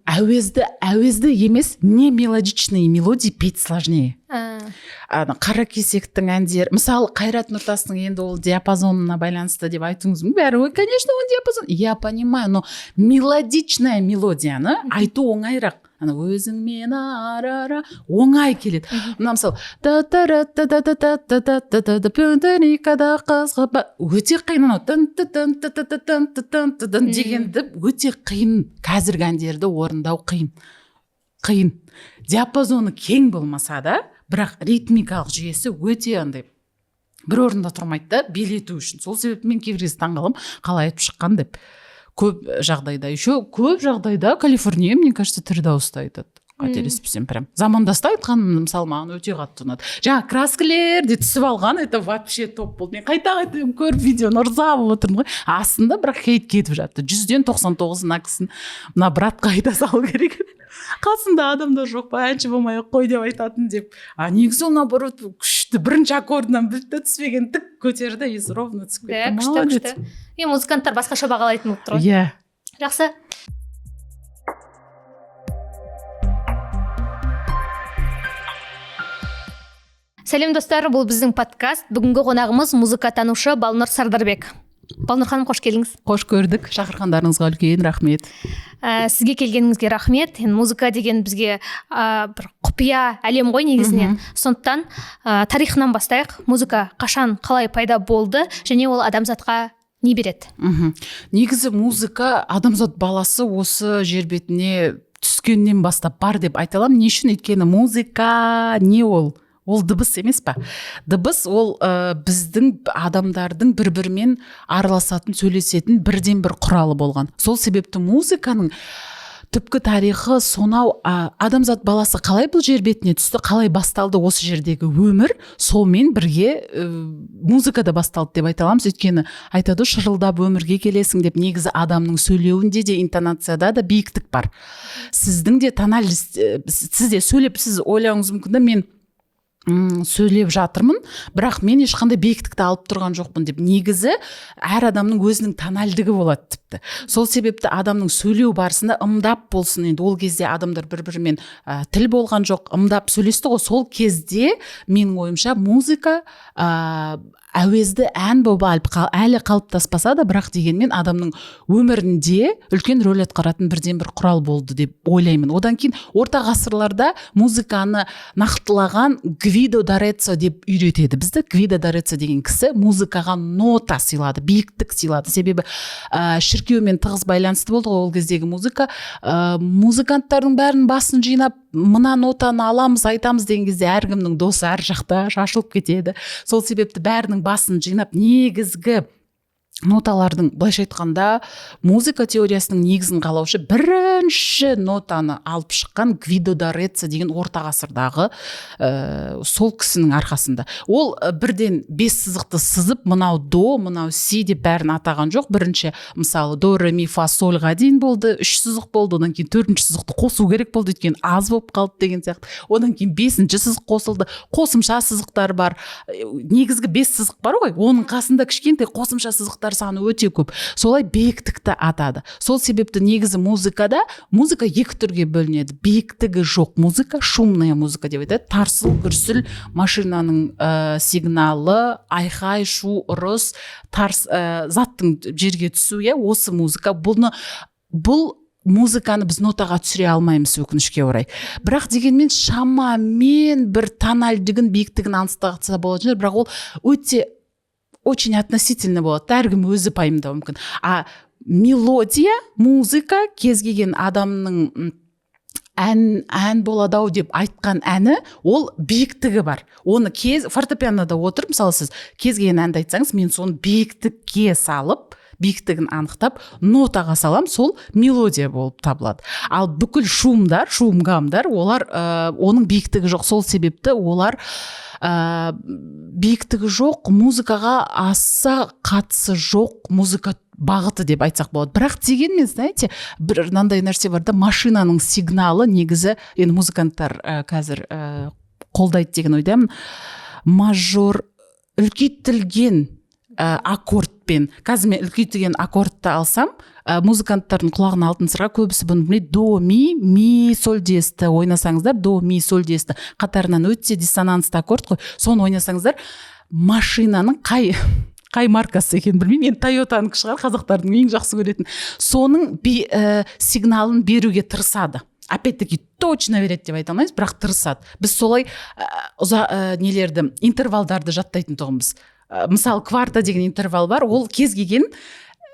Әуезді емес, не мелодичные мелодии петь сложнее. Ана Қаракесектің әндері, мысалы, Қайрат Нұртастың, енді ол диапазонына байланысты деп айтуыңыз мүмкін бәрі. Ой, конечно, он диапазон, я понимаю, но мелодичная мелодияны айту оңайырақ. Ана «Өзіңмен арара» оңай келеді. Мына, мысалы, та та та та та та та та та та та қызғы өте қиын. Анау тын ты тын ты ты тын ты тын ты тын дегенді өте қиын. Қазіргі әндерді орындау қиын, қиын. Диапазоны кең болмаса да, бірақ ритмикалық жүйесі өте андай бір орында тұрмайды да билету үшін. Сол себепті мен кейбір кезде таңқаламын, қалай айтып шыққан деп. Көп жағдайда, еще көп жағдайда «Калифорния», мне кажется, тірі дауыста айтады, қателеспесем. Прям «Замандаста» айтқан, мысалы, маған өте қатты ұнады. Жаңағы краскілерде түсіп алған, это вообще топ болды. Мен қайта қайта көріп, видеоны, ырза болып отырмын ғой. Астында бірақ хейт кетіп жатты, 99% мына кісіні, мына братқа айта салу керек, қасында адамдар жоқ па, әнші болмай ақ қой деп айтатын деп. А негізі ол, наоборот, күшті. Бірінші аккордынан білді да, түспеген, тік көтерді и ровно түсіп кетті. Күшті. Молодец. Күшті. И музыканттар басқаша бағалайтын болып тұр ғой. Иә. Жақсы. Сәлем, достар! Бұл біздің подкаст. Бүгінгі қонағымыз музыкатанушы Балнұр Сардарбек. Балнұр ханым, қош келдіңіз! Қош көрдік, шақырғандарыңызға үлкен рахмет. Сізге келгеніңізге рахмет. Енді музыка деген бізге бір құпия әлем ғой негізінен. Сондықтан тарихынан бастайық. Музыка қашан, қалай пайда болды және ол адамзатқа не береді? Негізі музыка адамзат баласы осы жер бетіне түскеннен бастап бар деп айта аламын. Не үшін? Өйткені музыка не ол? Ол дыбыс емес па? Дыбыс ол біздің адамдардың бір бірімен араласатын, сөйлесетін бірден бір құралы болған. Сол себепті музыканың түпкі тарихы сонау адамзат баласы қалай бұл жер бетіне түсті, қалай басталды осы жердегі өмір, сонымен бірге музыка да басталды деп айта аламыз. Өйткені айтады ғой, шырылдап өмірге келесің деп. Негізі адамның сөйлеуінде де, интонацияда да биіктік бар. Сіздің де тональность, сіз де сөйлеп, сіз ойлауыңыз мүмкін да, мен сөйлеп жатырмын, бірақ мен ешқандай биіктікті алып тұрған жоқпын деп. Негізі әр адамның өзінің тональдігі болады тіпті. Сол себепті адамның сөйлеу барысында ымдап болсын, енді ол кезде адамдар бір бірімен тіл болған жоқ, ымдап сөйлесті ғой. Сол кезде, менің ойымша, музыка әуезді ән болып әлі қалыптаспаса да, бірақ дегенмен адамның өмірінде үлкен рөл атқаратын бірден бір құрал болды деп ойлаймын. Одан кейін орта ғасырларда музыканы нақтылаған Гвидо д'Ареццо деп үйретеді бізді. Гвидо д'Ареццо деген кісі музыкаға нота сыйлады, биіктік сыйлады. Себебі шіркеумен тығыз байланысты болды ғой ол кездегі музыка. Музыканттардың бәрін басын жинап, мына нотаны аламыз, айтамыз деген кезде әркімнің досы әр жақта шашылып кетеді. Сол себепті бәрінің басын жинап, негізгі ноталардың, былайша айтқанда, музыка теориясының негізін қалаушы, бірінші нотаны алып шыққан Гвидо д'Ареццо деген орта ғасырдағы сол кісінің арқасында. Ол бірден бес сызықты сызып, мынау до, мынау си деп бәрін атаған жоқ. Бірінші, мысалы, до, ре, ми, фа, сольға дейін болды, үш сызық болды. Одан кейін төртінші сызықты қосу керек болды, өйткені аз болып қалды деген сияқты. Одан кейін бесінші сызық қосылды, қосымша сызықтар бар. Негізгі бес сызық бар ғой, оның қасында кішкентай қосымша сызықтар саны өте көп. Солай биіктікті атады. Сол себепті негізі музыкада, музыка екі түрге бөлінеді: биіктігі жоқ музыка, шумная музыка деп айтады, тарсыл гүрсіл, машинаның сигналы, айқай шу, ұрыс, тарс, заттың жерге түсу, иә, осы музыка. Бұл музыканы біз нотаға түсіре алмаймыз, өкінішке орай. Бірақ дегенмен шамамен бір тональдігін, биіктігін анықтаса болатын шығар, бірақ ол өте очень относительно болады, әркім өзі пайымдауы мүмкін. А мелодия, музыка, кез келген адамның ән болады ау деп айтқан әні, ол биіктігі бар. Оны кез фортепианода отырып, мысалы, сіз кез келген әнді айтсаңыз, мен соны биіктікке салып, биіктігін анықтап, нотаға салам, сол мелодия болып табылады. Ал бүкіл шумдар, шум, гамдар, олар оның биіктігі жоқ. Сол себепті олар биіктігі жоқ музыкаға аса қатысы жоқ музыка бағыты деп айтсақ болады. Бірақ дегенмен, знаете, бір мынандай нәрсе бар да, машинаның сигналы. Негізі енді музыканттар қазір қолдайды деген ойдамын, мажор үлкейтілген аккордпен, қазір мен үлкейтілген аккордты алсам, Музыканттардың құлағына алтын сырға, көбісі бұны білмейді. До, ми, ми, соль диезді ойнасаңыздар, до, ми, соль диезді қатарынан, өте диссонансты аккорд қой, соны ойнасаңыздар, машинаның қай маркасы екенін білмеймін енді, Тойотанікі шығар, қазақтардың ең жақсы көретін, соның сигналын беруге тырысады. Опять таки точно береді деп айта алмаймыз, бірақ тырысады. Біз солай нелерді, интервалдарды жаттайтын тұғынбыз. Мысалы, кварта деген интервал бар. Ол кез келген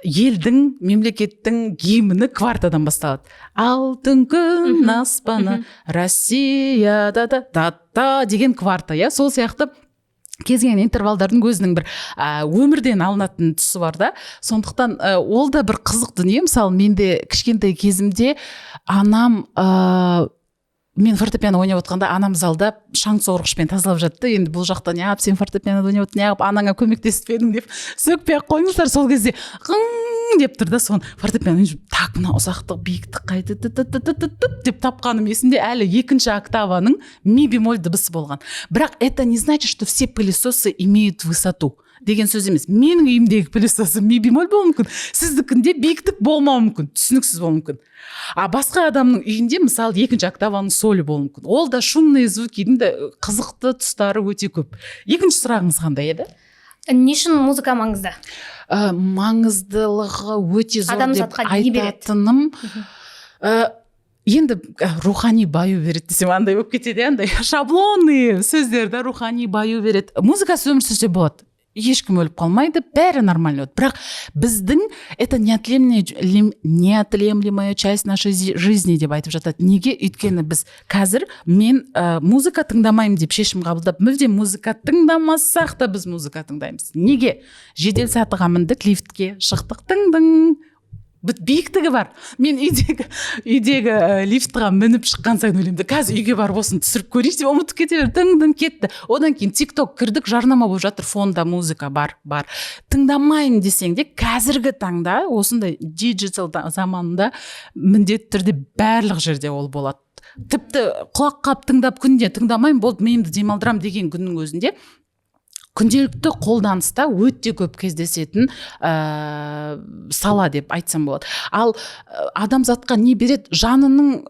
елдің, мемлекеттің гимні квартадан басталады: «Алтын күн аспаны Россия да да да да» деген кварта, иә. Сол сияқты кез келген интервалдардың өзінің бір өмірден алынатын тұсы бар да. Сондықтан ол да бір қызық дүние. Мысалы, менде кішкентай кезімде анам, мен фортепиано ойнап отқанда, анам залда шаң сорғышпен тазалап жатты. Енді бұл жақта: «Неғып сен фортепианода ойнап отырсың, неғып анаңа көмектеспедің?» – деп сөкпей ақ қойыңыздар. Сол кезде «Ғың» деп тұр да, соны фортепиано, так, мына ұзақтық, биіктік қай деп тапқаным есімде әлі. Екінші октаваның ми бемоль дыбысы болған. Бірақ это не значит, что все пылесосы имеют высоту деген сөз емес. Менің үйімдегі пылесосым ми бемоль болуы мүмкін, сіздікінде биіктік болмауы мүмкін, түсініксіз болуы мүмкін, а басқа адамның үйінде, мысалы, екінші октаваның солі болуы мүмкін. Ол да шумные звуки дің де қызықты тұстары өте көп. Екінші сұрағыңыз қандай еді? Не үшін музыка маңызды? Маңыздылығы өте зор деп Адамзатқа не береді? айтатыным, енді рухани баю береді десем, андай болып кетеді, иә, андай шаблонный сөздер да. Рухани баю береді. Музыкасыз өмір сүрсе болады, ешкім өліп қалмайды, бәрі нормально болады. Бірақ біздің это неотъемлемая часть нашей жизни деп айтып жатады. Неге? Өйткені біз қазір, мен музыка тыңдамаймын деп шешім қабылдап, мүлдем музыка тыңдамасақ та, біз музыка тыңдаймыз. Неге? Жедел сатыға міндік, лифтке шықтық, тың дың, биіктігі бар. Мен үйдегі лифтқа мініп шыққан сайын ойлаймын да: «Қазір үйге барып осыны түсіріп көрейінші» деп, ұмытып кете беремін. Тың дың кетті. Одан кейін Тик Ток кірдік, жарнама болып жатыр, фонда музыка бар. Бар, тыңдамаймын десең де, қазіргі таңда осындай диджитал заманында міндетті түрде барлық жерде ол болады. Тіпті құлақ қап тыңдап, күнде тыңдамаймын, болды, миымды демалдырамын деген күннің өзінде күнделікті қолданыста өте көп кездесетін сала деп айтсам болады. Ал адамзатқа не береді? Жанының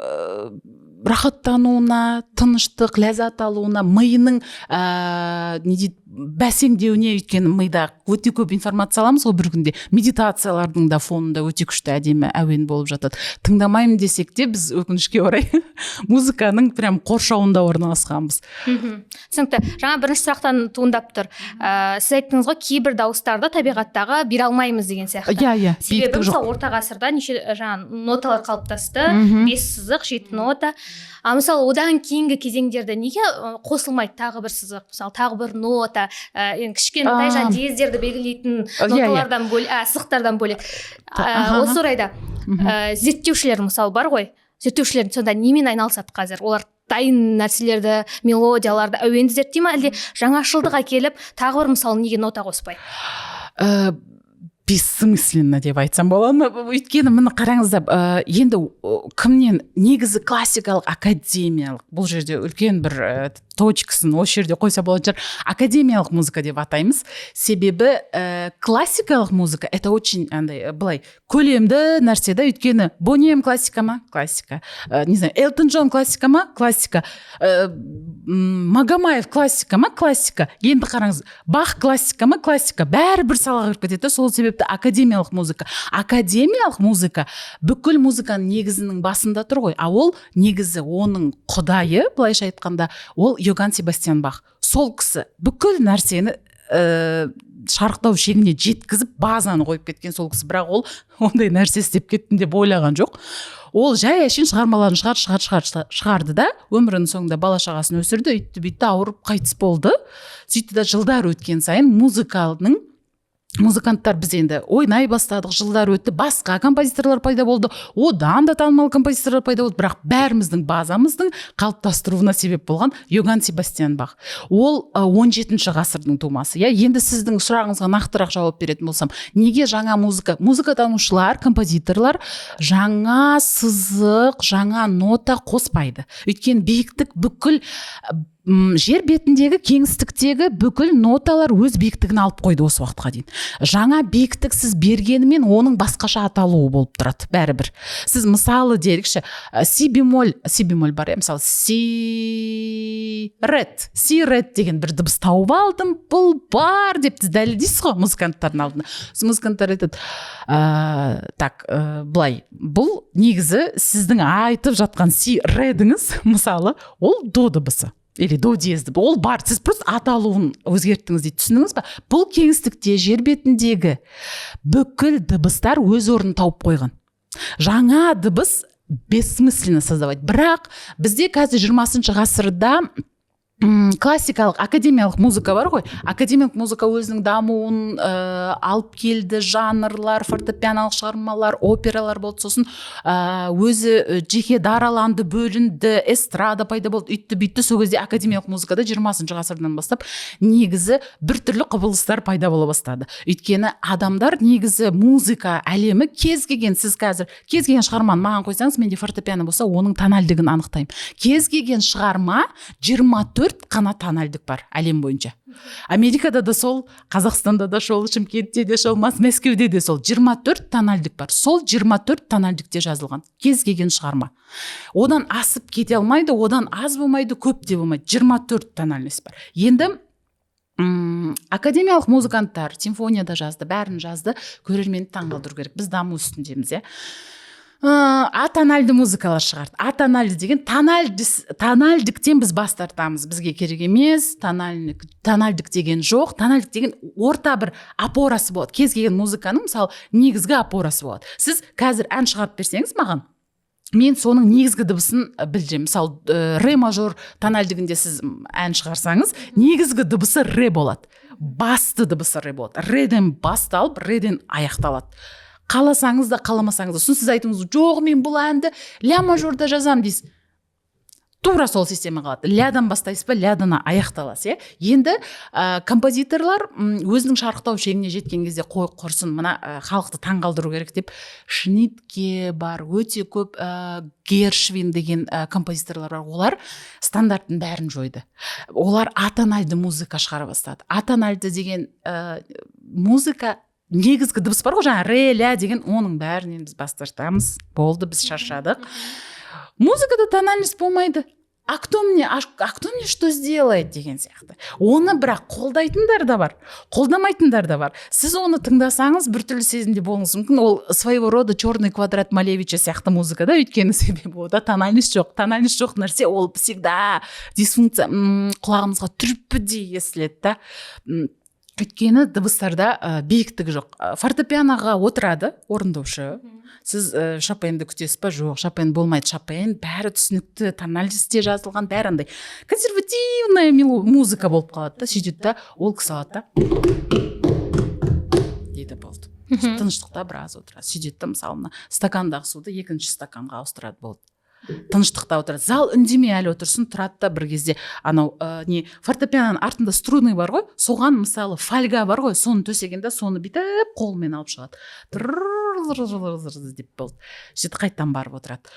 рахаттануына, тыныштық, ләззат алуына, миының не дейді, бәсеңдеуіне. Өйткені мида өте көп информация аламыз ғой бір күнде. Медитациялардың да фонында өте күшті, әдемі әуен болып жатады. Тыңдамаймын десек те, біз, өкінішке орай, музыканың прям қоршауында орналасқанбыз. Түсінікті. Жаңа бірінші сұрақтан туындап тұр. Сіз айттыңыз ғой, кейбір дауыстарды табиғаттағы бере алмаймыз деген сияқты. Иә. Себебі Биіктік жоқ. мысалы, орта ғасырда неше жаңа ноталар қалыптасты, бес сызық, жеті нота. А мысалы, одан кейінгі кезеңдерде неге қосылмайды тағы бір сызық, мысалы, тағы бір нота, енді кішкентай жаңа диездерді белгілейтін Иә, иә. ноталардан бөлек, сызықтардан бөлек? Осы орайда зерттеушілер, мысалы, бар ғой, зерттеушілер сонда немен айналысады қазір? Олар дайын нәрселерді, мелодияларды, әуенді зерттей ма, әлде жаңашылдық әкеліп, тағы бір, мысалы, неге нота қоспай? Бессмысленно деп айтсам болады ма? Өйткені міне, қараңыздар, енді кімнен негізі классикалық, академиялық, бұл жерде үлкен бір точкасын осы жерде қойса болатын шығар, академиялық музыка деп атаймыз. Себебі классикалық музыка – это очень андай былай көлемді нәрсе да. Өйткені Бони М классика ма? Классика. Не знаю, Элтон Джон классика ма? Классика. Магомаев классика ма? Классика. Енді қараңыз, Бах классика ма? Классика. Бәрі бір салаға кіріп кетеді да. Сол себепті академиялық музыка. Академиялық музыка бүкіл музыканың негізінің басында тұр ғой. А ол негізі, оның құдайы, былайша айтқанда, ол Йоганн Себастьян Бах. Сол кісі бүкіл нәрсені шарықтау шегіне жеткізіп, базаны қойып кеткен сол кісі. Бірақ ол ондай нәрсе істеп кеттім деп ойлаған жоқ. Ол жай әшейін шығармаларын шығар, шығар, шығар, шығарды да, өмірінің соңында бала шағасын өсірді, өйтті бүйтті, ауырып қайтыс болды. Сөйтті да, жылдар өткен сайын музыканың, музыканттар, біз енді ойнай бастадық. Жылдар өтті, басқа композиторлар пайда болды, одан да танымал композиторлар пайда болды. Бірақ бәріміздің базамыздың қалыптастыруына себеп болған Йоганн Себастьян Бах. Ол 17 ғасырдың тумасы, иә. Енді сіздің сұрағыңызға нақтырақ жауап беретін болсам, неге жаңа музыка, музыкатанушылар, композиторлар жаңа сызық, жаңа нота қоспайды? Өйткені биіктік бүкіл Жер бетіндегі, кеңістіктегі бүкіл ноталар өз биіктігін алып қойды осы уақытқа дейін. Жаңа биіктік сіз бергенімен, оның басқаша аталуы болып тұрады бәрібір. Сіз, мысалы, делікші, си бемоль, си бемоль бар, иә. Мысалы, си ред, си ред деген бір дыбыс тауып алдым, бұл бар деп сіз дәлелдейсіз ғой музыканттардың алдында. Сосын музыканттар айтады: Так, былай, бұл негізі сіздің айтып жатқан си редіңіз, мысалы, ол до дыбысы или до диезді, ол бар, сіз просто аталуын өзгерттіңіз», — дейді. Түсіндіңіз ба? Бұл кеңістікте, жер бетіндегі бүкіл дыбыстар өз орнын тауып қойған. Жаңа дыбыс бессмысленно создавать. Бірақ бізде қазір 20-ғасырда классикалық, академиялық музыка бар ғой. Академиялық музыка өзінің дамуын алып келді, жанрлар, фортепианолық шығармалар, опералар болды. Сосын өзі жеке дараланды, бөлінді, эстрада пайда болды, үйтті бүйтті. Сол кезде академиялық музыкада 20-ғасырдан бастап негізі біртүрлі құбылыстар пайда бола бастады. Өйткені адамдар, негізі музыка әлемі, кез келген, сіз қазір кез келген шығарманы маған қойсаңыз, менде фортепиано болса, оның тональдігін анықтаймын. Кез келген шығарма, 24 қана тональдік бар әлем бойынша. Америкада да сол, Қазақстанда да сол, Шымкентте де сол, Мәскеуде де сол, 24 тональдік бар. Сол 24 тональдікте жазылған кез келген шығарма одан асып кете алмайды, одан аз болмайды, көп те болмайды. 24 тональность бар. Енді академиялық музыканттар симфонияда жазды, бәрін жазды. Көрерменді таңғалдыру керек, біз даму үстіндеміз, иә. Атональды музыкалар шығарды. Атональды деген тональдіктен біз бас тартамыз, бізге керек емес тональник, тональдік деген жоқ. Тональдік деген орта бір опорасы болады кез келген музыканың, мысалы, негізгі опорасы болады. Сіз қазір ән шығарып берсеңіз маған, мен соның негізгі дыбысын білдіремін. Мысалы, ре мажор тональдігінде сіз ән шығарсаңыз, негізгі дыбысы ре болады, басты дыбысы ре болады. Реден басталып, реден аяқталады, қаласаңыз да, қаламасаңыз да. Сосын сіз айтуыңыз: «Жоқ, мен бұл әнді ля мажорда жазамын», — дейсіз. Тура сол система қалады: лядан бастайсыз ба, лядан аяқталасыз, иә. Енді композиторлар өзінің шарықтау шегіне жеткен кезде, қой, құрсын, мына халықты таңғалдыру керек деп, Шнитке бар, өте көп, Гершвин деген композиторлар бар, олар стандарттың бәрін жойды. Олар атональды музыка шығара бастады. Атональды деген музыка, негізгі дыбыс бар ғой, жаңағы ре, ля деген, оның бәрінен біз бас тартамыз, болды, біз шаршадық, музыкада тональность болмайды, а кто мне что сделает деген сияқты. Оны бірақ қолдайтындар да бар, қолдамайтындар да бар. Сіз оны тыңдасаңыз, біртүрлі сезімде болуыңыз мүмкін. Ол своего рода «Черный квадрат» Малевича сияқты музыка да. Өйткені себебі онда тональность жоқ. Тональность жоқ нәрсе ол всегда дисфункция, құлағымызға түрпідей естіледі да. Өйткені дыбыстарда биіктігі жоқ. Фортепианоға отырады орындаушы. Сіз Шопенді күтесіз ба? Жоқ, Шопен болмайды. Шопен бәрі түсінікті, тональностьте жазылған, бәрі андай консервативная музыка болып қалады да. Сөйтеді да, ол кісі алады да, дейді, болды. Тыныштықта біраз отырады. Сөйтеді да, мысалы, мына стакандағы суды екінші стаканға ауыстырады, болды. Тыныштықта отырады, зал үндемей әлі отырсын. Тұрады да, бір кезде анау не, фортепианоның артында струны бар ғой, соған, мысалы, фольга бар ғой, соны төсегенде, соны бүйтіп қолымен алып шығады деп, болды. Сөйтіп қайтадан барып отырады.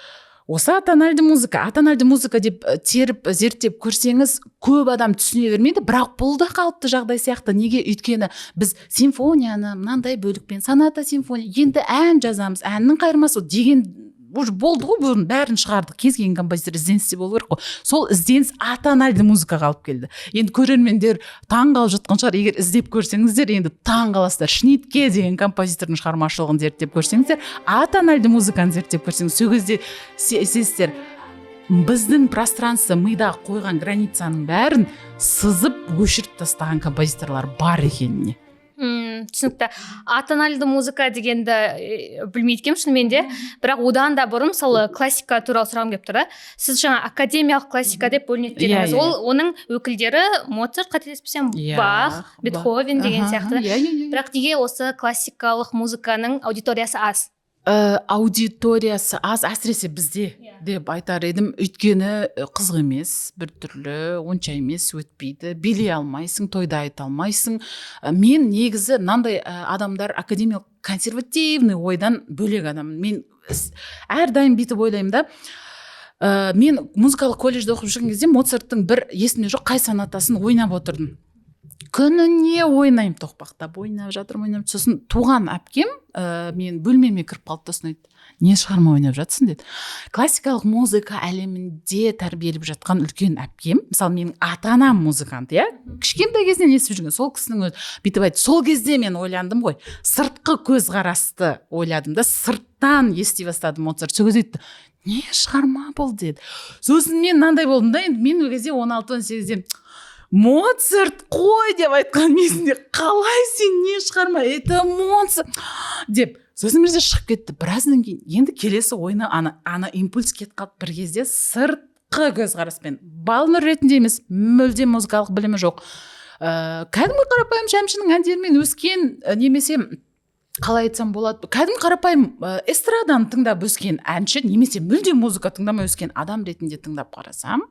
Осы атональды музыка, атональды музыка деп теріп, зерттеп көрсеңіз, көп адам түсіне бермейді. Бірақ бұл да қалыпты жағдай сияқты. Неге? Өйткені біз симфонияны мынандай бөлікпен, соната, симфония, енді ән жазамыз, әннің қайырмасы деген уже болды ғой, бұның бәрін шығардық. Кез келген композитор ізденісте болу керек қой. Сол ізденіс атональды музыкаға алып келді. Енді көрермендер таң қалып жатқан шығар. Егер іздеп көрсеңіздер, енді таң қаласыздар. Шнитке деген композитордың шығармашылығын зерттеп көрсеңіздер, атональды музыканы зерттеп көрсеңіз, сол кезде сезесіздер, біздің пространство, мидағы қойған границаның бәрін сызып, өшіріп тастаған композиторлар бар екеніне. Түсінікті. Атональды музыка дегенді білмейді екенмін шынымен де. Бірақ одан да бұрын, мысалы, классика туралы сұрағым келіп тұр да. Сіз жаңа академиялық классика деп бөлінеді Иә, дедіңіз. иә. Ол оның өкілдері Моцарт, қателеспесем, Иә, Бах, Бетховен деген сияқты. иә иә иә Бірақ неге осы классикалық музыканың аудиториясы аз? Аудиториясы аз, әсіресе бізде деп айтар едім. Өйткені қызық емес, біртүрлі, онша емес, өтпейді, билей алмайсың, тойда айта алмайсың. Мен негізі мынандай адамдар академиялық, консервативный ойдан бөлек адаммын. Мен әрдайым бүйтіп ойлаймын да. Мен музыкалық колледжде оқып жүрген кезде Моцарттың бір, есімде жоқ, қай сонатасын ойнап отырдым. Күніне ойнаймын, тоқпақтап ойнап жатырмын, ойнап. Сосын туған әпкем мен бөлмеме кіріп қалды да, сосын айтты: «Не шығарма ойнап жатсың?» – деді. Классикалық музыка әлемінде тәрбиелеп жатқан үлкен әпкем, мысалы, менің ата анам музыкант, иә, кішкентай кезінен естіп жүрген, сол кісінің өзі бүйтіп айтты. Сол кезде мен ойландым ғой, сыртқы көзқарасты ойладым да, сырттан ести бастадым Моцарт. Сол кезде айтты: «Не шығарма бұл?» – деді. Сосын мен мынандай болдым да, енді мен ол кезде 16-18-де, «Моцарт қой» деп айтқан есімде. «Қалай сен, не шығарма, это Моцарт» деп. Сосын бір жерде шығып кетті. Біраздан кейін енді келесі ойына ана импульс кетіп қалды. Бір кезде сыртқы көзқараспен, Балнұр ретінде емес, мүлдем музыкалық білімі жоқ, кәдімгі қарапайым Шәмшінің әндерімен өскен, немесе қалай айтсам болады, кәдімгі қарапайым эстраданы тыңдап өскен әнші немесе мүлдем музыка тыңдамай өскен адам ретінде тыңдап қарасам,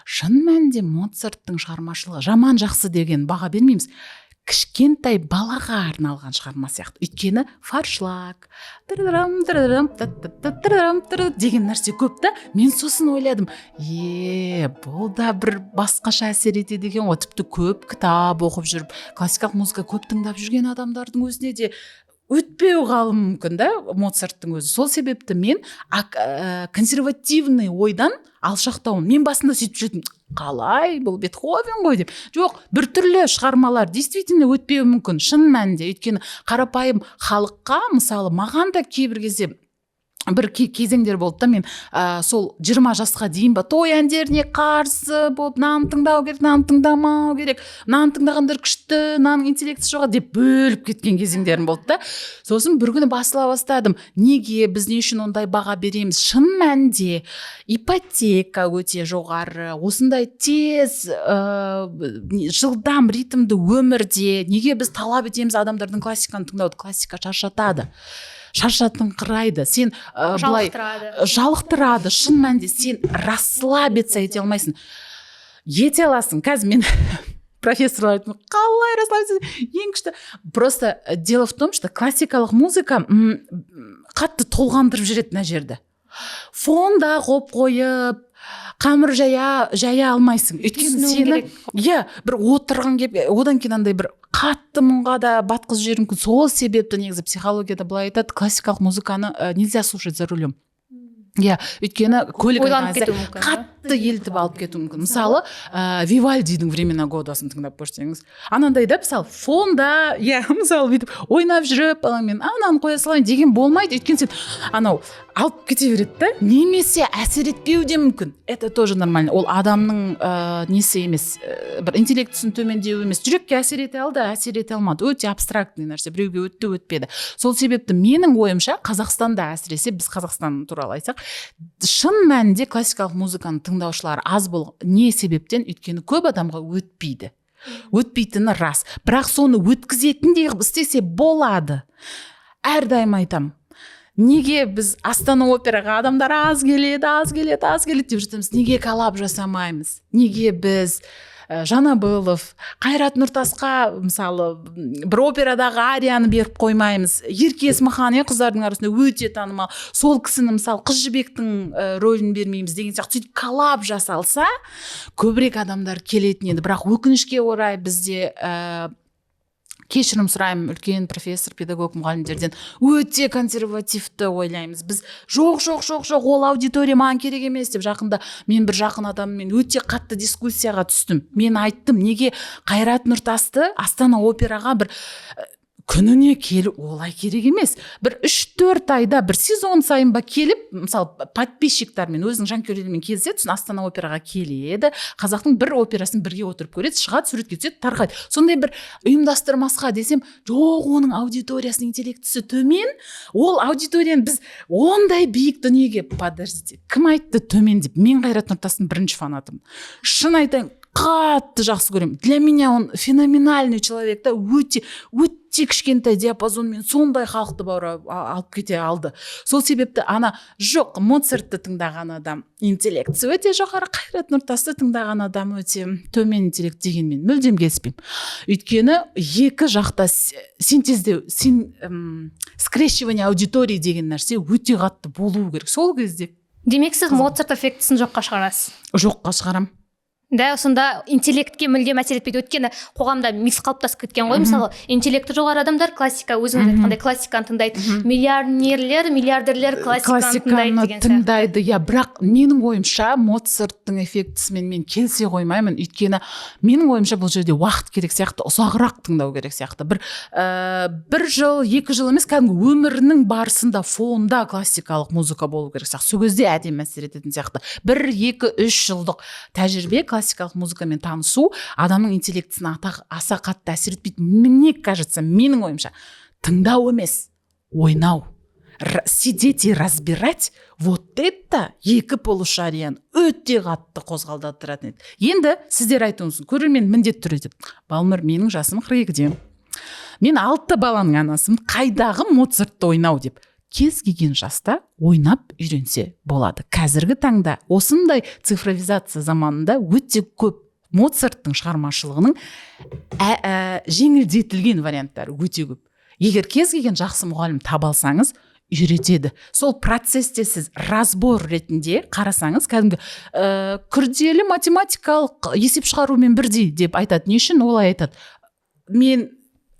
шын мәнінде Моцарттың шығармашылығы жаман, жақсы деген баға бермейміз, кішкентай балаға арналған шығарма сияқты. Өйткені форшлаг, тырырым, тырырым, тырырым, деген нәрсе көп та. Мен сосын ойладым: е, бұл да бір басқаша әсер етеді екен ғой. Тіпті көп кітап оқып жүріп, классикалық музыка көп тыңдап жүрген адамдардың өзіне де өтпеу қалуы мүмкін да Моцарттың өзі. Сол себепті мен консервативный ойдан алшақтауым. Мен басында сөйтіп жүретінмін: «Қалай, бұл Бетховен ғой» деп. Жоқ, біртүрлі шығармалар действительно өтпеуі мүмкін шын мәнінде. Өйткені қарапайым халыққа, мысалы, маған да кейбір кезде бір кезеңдер болды да, мен сол 20 жасқа дейін ба, той әндеріне қарсы болып, мынаны тыңдау керек, мынаны тыңдамау керек, мынаны тыңдағандар күшті, мынаның интеллектісі жоғары деп бөліп кеткен кезеңдерім болды да. Сосын бір күні басыла бастадым: неге біз, не үшін ондай баға береміз? Шын мәнінде ипотека өте жоғары, осындай тез, жылдам ритмді өмірде неге біз талап етеміз адамдардан классиканы тыңдауды? Классика шаршатады, шаршатыңқырайды. Сен былай Жалықтырады. Жалықтырады. Шын мәнінде сен расслабиться ете алмайсың. Ете аласың. Қазір мен профессорлар айтады: «Қалай расслабиться?» Ең күшті. Просто дело в том, что классикалық музыка қатты толғандырып жібереді. Мына жерді фонда қойып қойып, қамыр жая алмайсың, өйткені Түсіну сені керек. Иә, бір отырғың келіп, одан кейін андай бір қатты мұңға да батқызып жіберуі мүмкін. Сол себепті негізі психологияда былай айтады: классикалық музыканы нельзя слушать за рулем, иә, өйткені көлік Ойланып айдаған кезде кетуі мүмкін, да? қатты елтіп алып кетуі мүмкін. Мысалы, Вивальдидің «Времена года» сын тыңдап көрсеңіз, анандай да, мысалы, фонда, иә, мысалы, бүйтіп ойнап жүріп балаңмен ананы қоя салайын деген болмайды, өйткені сен анау алып кете береді да. Немесе әсер етпеуі де мүмкін, это тоже нормально. Ол адамның несі емес, бір интеллектісінің төмендеуі емес. Жүрекке әсер ете алды, әсер ете алмады, өте абстрактный нәрсе. Біреуге өтті, өтпеді. Сол себепті менің ойымша, Қазақстанда, әсіресе біз Қазақстан туралы айтсақ, шын мәнінде классикалық музыканы тыңдаушылар аз бол. Не себептен? Өйткені көп адамға өтпейді. Өтпейтіні рас, бірақ соны өткізетіндей қылып істесе болады. Әрдайым айтамын: неге біз Астана Операға адамдар аз келеді, аз келеді, аз келеді деп жатамыз? Неге коллаб жасамаймыз? Неге біз Жанабылов, Қайрат Нұртасқа, мысалы, бір операдағы арияны беріп қоймаймыз? Ерке Есмахан, иә, қыздардың арасында өте танымал, сол кісіні, мысалы, Қыз Жібектің рөлін бермейміз деген сияқты. Сөйтіп коллаб жасалса, көбірек адамдар келетін еді. Бірақ өкінішке орай бізде, кешірім сұраймын үлкен профессор, педагог, мұғалімдерден, өте консервативті ойлаймыз біз. «Жоқ, жоқ, жоқ, жоқ, ол аудитория маған керек емес» деп. Жақында мен бір жақын адаммен өте қатты дискуссияға түстім. Мен айттым: «Неге Қайрат Нұртасты Астана Операға бір күніне келу олай керек емес, бір 3-4 айда бір сезон сайын ба келіп, мысалы, подписчиктармен, өзінің жанкүйерлерімен кездеседі, сосын Астана Операға келеді, қазақтың бір операсын бірге отырып көреді, шығады, суретке түседі, тарқайды, сондай бір ұйымдастырмасқа?» десем, «Жоқ, оның аудиториясының интеллектісі төмен, ол аудиторияны біз ондай биік дүниеге». Подождите, кім айтты төмен деп? Мен Қайрат Нұртастың бірінші фанатымын, шын айтайын, қатты жақсы көремін. Для меня он феноменальный человек та. Өте, өте кішкентай диапазонмен сондай халықты баурап алып кете алды. Сол себепті ана жоқ, Моцартты тыңдаған адам интеллектісі өте жоғары, Қайрат Нұртасты тыңдаған адам өте төмен интеллект дегенмен мүлдем келіспеймін. Өйткені екі жақта синтездеу, скрещивание аудитории деген нәрсе өте қатты болуы керек сол кезде. Демек, сіз Моцарт эффектісін жоққа шығарасыз? Жоққа шығарамын. Да, сонда интеллектке мүлдем әсер етпейді. Өйткені қоғамда миф қалыптасып кеткен ғой. Мысалы, интеллекті жоғары адамдар классика, өзіңіз айтқандай, классиканы тыңдайды, миллионерлер, миллиардерлер классиканы тыңдайды Классиканы деген сияқты. тыңдайды, иә. Бірақ менің ойымша, Моцарттың эффектісімен мен келісе қоймаймын. Өйткені менің ойымша, бұл жерде уақыт керек сияқты, ұзағырақ тыңдау керек сияқты. Бір жыл, 2 жыл емес, кәдімгі өмірінің барысында фонда классикалық музыка болу керек сияқты. Сол кезде әдемі әсер ететін сияқты. 1, 2, 3 жылдық тәжірибе, классикалық музыкамен танысу адамның интеллектісіне аса қатты әсер етпейді, мне кажется. Менің ойымша, тыңдау емес, ойнау, сидеть и разбирать, вот это екі полушарияны өте қатты қозғалдыратын еді. Енді сіздер айтуыңыз, көрермен міндетті түрде айтады: «Балнұр, менің жасым 42-де, мен алты баланың анасымын, қайдағы Моцартты ойнау?» – деп. Кез келген жаста ойнап үйренсе болады. Қазіргі таңда осындай цифровизация заманында өте көп Моцарттың шығармашылығының жеңілдетілген варианттары өте көп. Егер кез келген жақсы мұғалім таба алсаңыз, үйретеді. Сол процессте сіз разбор ретінде қарасаңыз, кәдімгі күрделі математикалық есеп шығарумен бірдей деп айтады. Не үшін олай айтады? Мен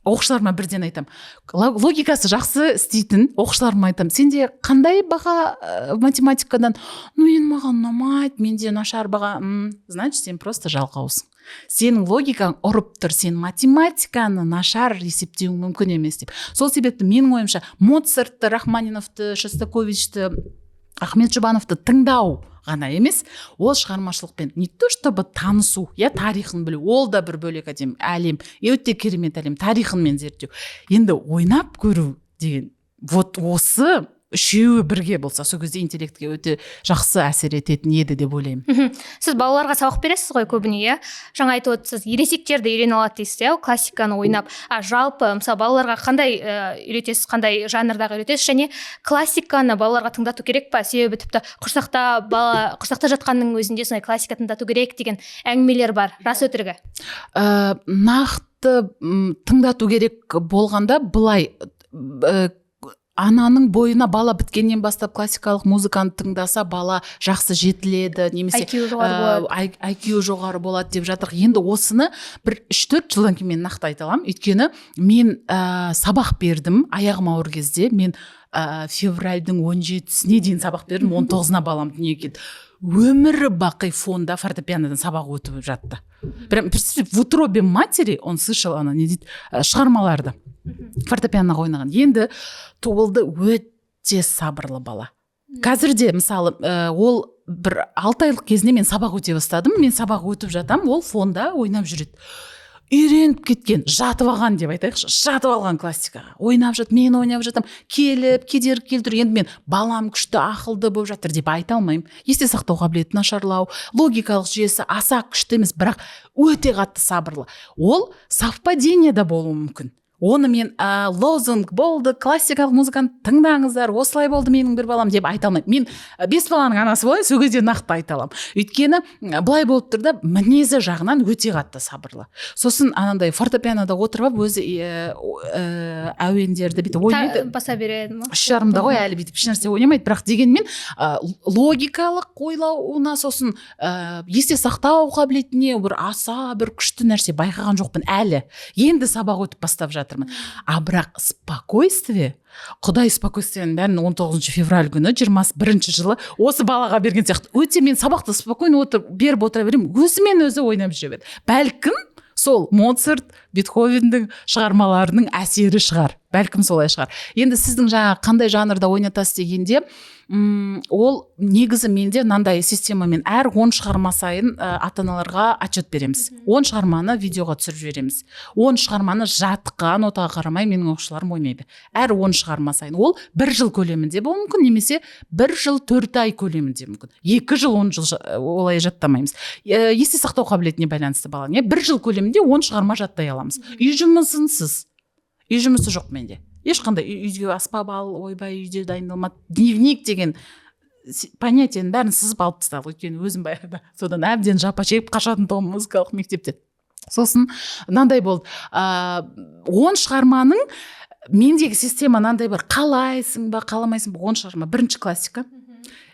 оқушыларыма бірден айтамын, логикасы жақсы істейтін оқушыларыма айтамын: «Сенде қандай баға математикадан?» «Ну енді маған ұнамайды, менде нашар баға». Значит, сен просто жалқаусың, сенің логикаң ұрып тұр, сен математиканы нашар есептеуің мүмкін емес деп. Сол себепті менің ойымша, Моцартты, Рахманиновты, Шостаковичті, Ахмет Жұбановты тыңдау ғана емес, ол шығармашылықпен не то чтобы танысу, иә, тарихын білу, ол да бір бөлек әдем әлем, өте керемет әлем, тарихынмен зерттеу, енді ойнап көру деген, вот осы үшеуі бірге болса, сол кезде интеллектке өте жақсы әсер ететін еді деп ойлаймын. Сіз балаларға сабақ бересіз ғой көбіне, иә? Жаңа айтып отырсыз, ересектер де үйрене алады дейсіз, иә, классиканы ойнап. А жалпы, мысалы, балаларға қандай үйретесіз, қандай жанрдағы үйретесіз және классиканы балаларға тыңдату керек па? Себебі тіпті құрсақта, бала құрсақта жатқанның өзінде сондай классика тыңдату керек деген әңгімелер бар, рас өтірігі? Нақты тыңдату керек болғанда, былай, ананың бойына бала біткеннен бастап классикалық музыканы тыңдаса, бала жақсы жетіледі немесе IQ жоғары болады. IQ жоғары болады деп жатыр. Енді осыны бір 3-4 жылдан кейін мен нақты айта аламын. Өйткені мен сабақ бердім аяғым ауыр кезде. Мен февральдың 17-сіне дейін сабақ бердім, 19-ына балам дүниеге келді. Өмірі бақи фонда фортепианодан сабақ өтіп жатты. Прям представьте, в утробе матери он слышал ана не дейді, шығармаларды фортепианоға ойнаған. Енді туылды, өте сабырлы бала. Қазір де, мысалы, ол бір 6 айлық кезінде мен сабақ өте бастадым. Мен сабақ өтіп жатамын, ол фонда ойнап жүреді. Үйреніп кеткен, жатып алған деп айтайықшы, жатып алған классикаға, ойнап жат, мен ойнап жатамын, келіп кедергі келтіру. Енді мен балам күшті ақылды болып жатыр деп айта алмаймын. Есте сақтау қабілеті нашарлау, логикалық жүйесі аса күшті емес, бірақ өте қатты сабырлы. Ол совпадение да болуы мүмкін. Оны мен лозунг болды, классикалық музыканы тыңдаңыздар, осылай болды менің бір балам деп айта алмаймын. Мен бес баланың анасы болайын, сол кезде нақты айта аламын. Өйткені былай болып тұр да, мінезі жағынан өте қатты сабырлы. Сосын анандай фортепианода отырып алып, өзі әуендерді бүйтіп ойнайды. Баса береді ма? 3,5-да ғой әлі, бүйтіп ешнәрсе ойнамайды. Бірақ дегенмен логикалық ойлауына, сосын есте сақтау қабілетіне бір аса бір күшті нәрсе байқаған жоқпын әлі. Енді сабақ өтіп бастап жатырмын. А бірақ спокойствие, құдай спокойствиенің бәрін 19 февраль күні 21 жылы осы балаға берген сияқты. Өте мен сабақты спокойно отырып беріп отыра беремін, өзімен өзі ойнап жүре береді. Бәлкім, сол Моцарт, Бетховендің шығармаларының әсері шығар, бәлкім, солай шығар. Енді сіздің жаңа қандай жанрда ойнатасыз дегенде, ол негізі менде мынандай системамен: әр 10 шығарма сайын ата аналарға отчет береміз, 10 шығарманы видеоға түсіріп жібереміз. 10 шығарманы жатқа, нотаға қарамай менің оқушыларым ойнайды әр 10 шығарма сайын. Ол бір жыл көлемінде болуы мүмкін немесе бір жыл 4 ай көлемінде мүмкін, 2 жыл, 10 жыл, олай жаттамаймыз. Есте сақтау қабілетіне байланысты баланың, иә, бір жыл көлемінде 10 шығарма жаттай аламыз. Үй жұмысынсыз, үй жұмысы жоқ менде ешқандай. Үйге аспап ал, ойбай, үйде дайындалмады, дневник деген понятиенің бәрін сызып алып тастадық. Өйткені өзім баяғыда содан әбден жапа шегіп қашатын тұғынмын музыкалық мектептен. Сосын мынандай болды, 10 шығарманың, мендегі система мынандай бар: қалайсың ба, қаламайсың ба, 10 шығарма. Бірінші классика.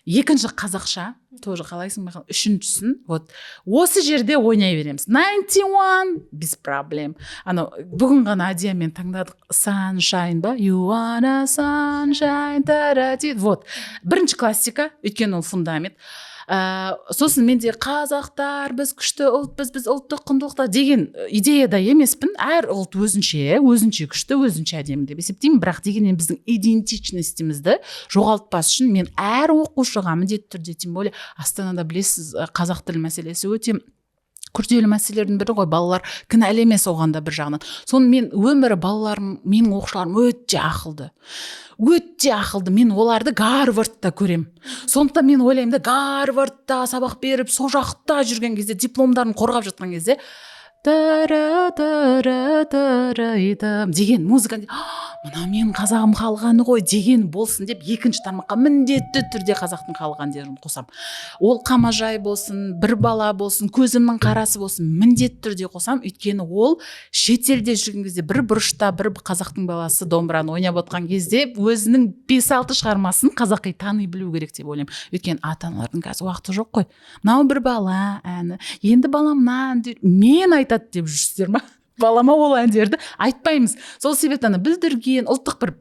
Екінші қазақша тоже қалайсың, байқал. Үшіншісін вот осы жерде ойнай береміз. 91 без проблем. Анау бүгін ғана Адиямен таңдадық, Sunshine ба, You wanna sunshine, та-ра-ти. Вот бірінші классика, өйткені ол фундамент. Сосын менде қазақтар, біз күшті ұлтпыз, біз ұлттық құндылықтар деген идеяда емеспін. Әр ұлт өзінше күшті, өзінше әдемі деп есептеймін. Бірақ дегенмен біздің идентичность імізді жоғалтпас үшін мен әр оқушыға міндетті түрде, тем более Астанада, білесіз, қазақ тілі мәселесі өте күрделі мәселелердің бірі ғой. Балалар кінәлі емес оған да бір жағынан. Соны мен өмірі балаларым, менің оқушыларым өте ақылды, өте ақылды. Мен оларды Гарвардта көремін. Сондықтан мен ойлаймын да, Гарвардта сабақ беріп, сол жақта жүрген кезде, дипломдарын қорғап жатқан кезде тара тара тарайтым деген музыка, мына менің қазағым халық әні ғой деген болсын деп, екінші тармаққа міндетті түрде қазақтың халық әндерін қосамын. Ол Қамажай болсын, Бір бала болсын, Көзімнің қарасы болсын, міндетті түрде қосамын. Өйткені ол шетелде жүрген кезде бір бұрышта бір қазақтың баласы домбыраны ойнап отқан кезде өзінің бес алты шығармасын қазақи тани білу керек деп ойлаймын. Өйткені ата аналардың қазір уақыты жоқ қой. Мынау Бір бала әні, енді балам мына әнді мен айтады деп жүрсіздер ма? Балама ол әндерді айтпаймыз. Сол себепті ана Бүлдірген, ұлттық бір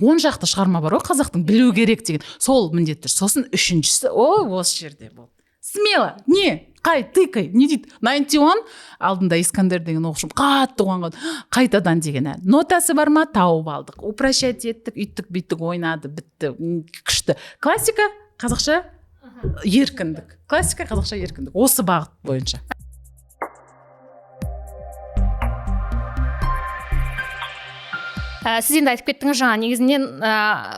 он шақты шығарма бар ғой қазақтың, білу керек деген, сол міндетті. Сосын үшіншісі, о, осы жерде болды, смело, не қай тыкай не дейді, 91. Алдында Искандер деген оқушым қатты қуанған, қайтадан деген ән нотасы бар ма, тауып алдық, упрощать еттік, үйттік бүйттік, ойнады, бітті. Күшті. Классика, қазақша, еркіндік, классика, қазақша, еркіндік, осы бағыт бойынша. Сіз енді айтып кеттіңіз жаңа, негізінен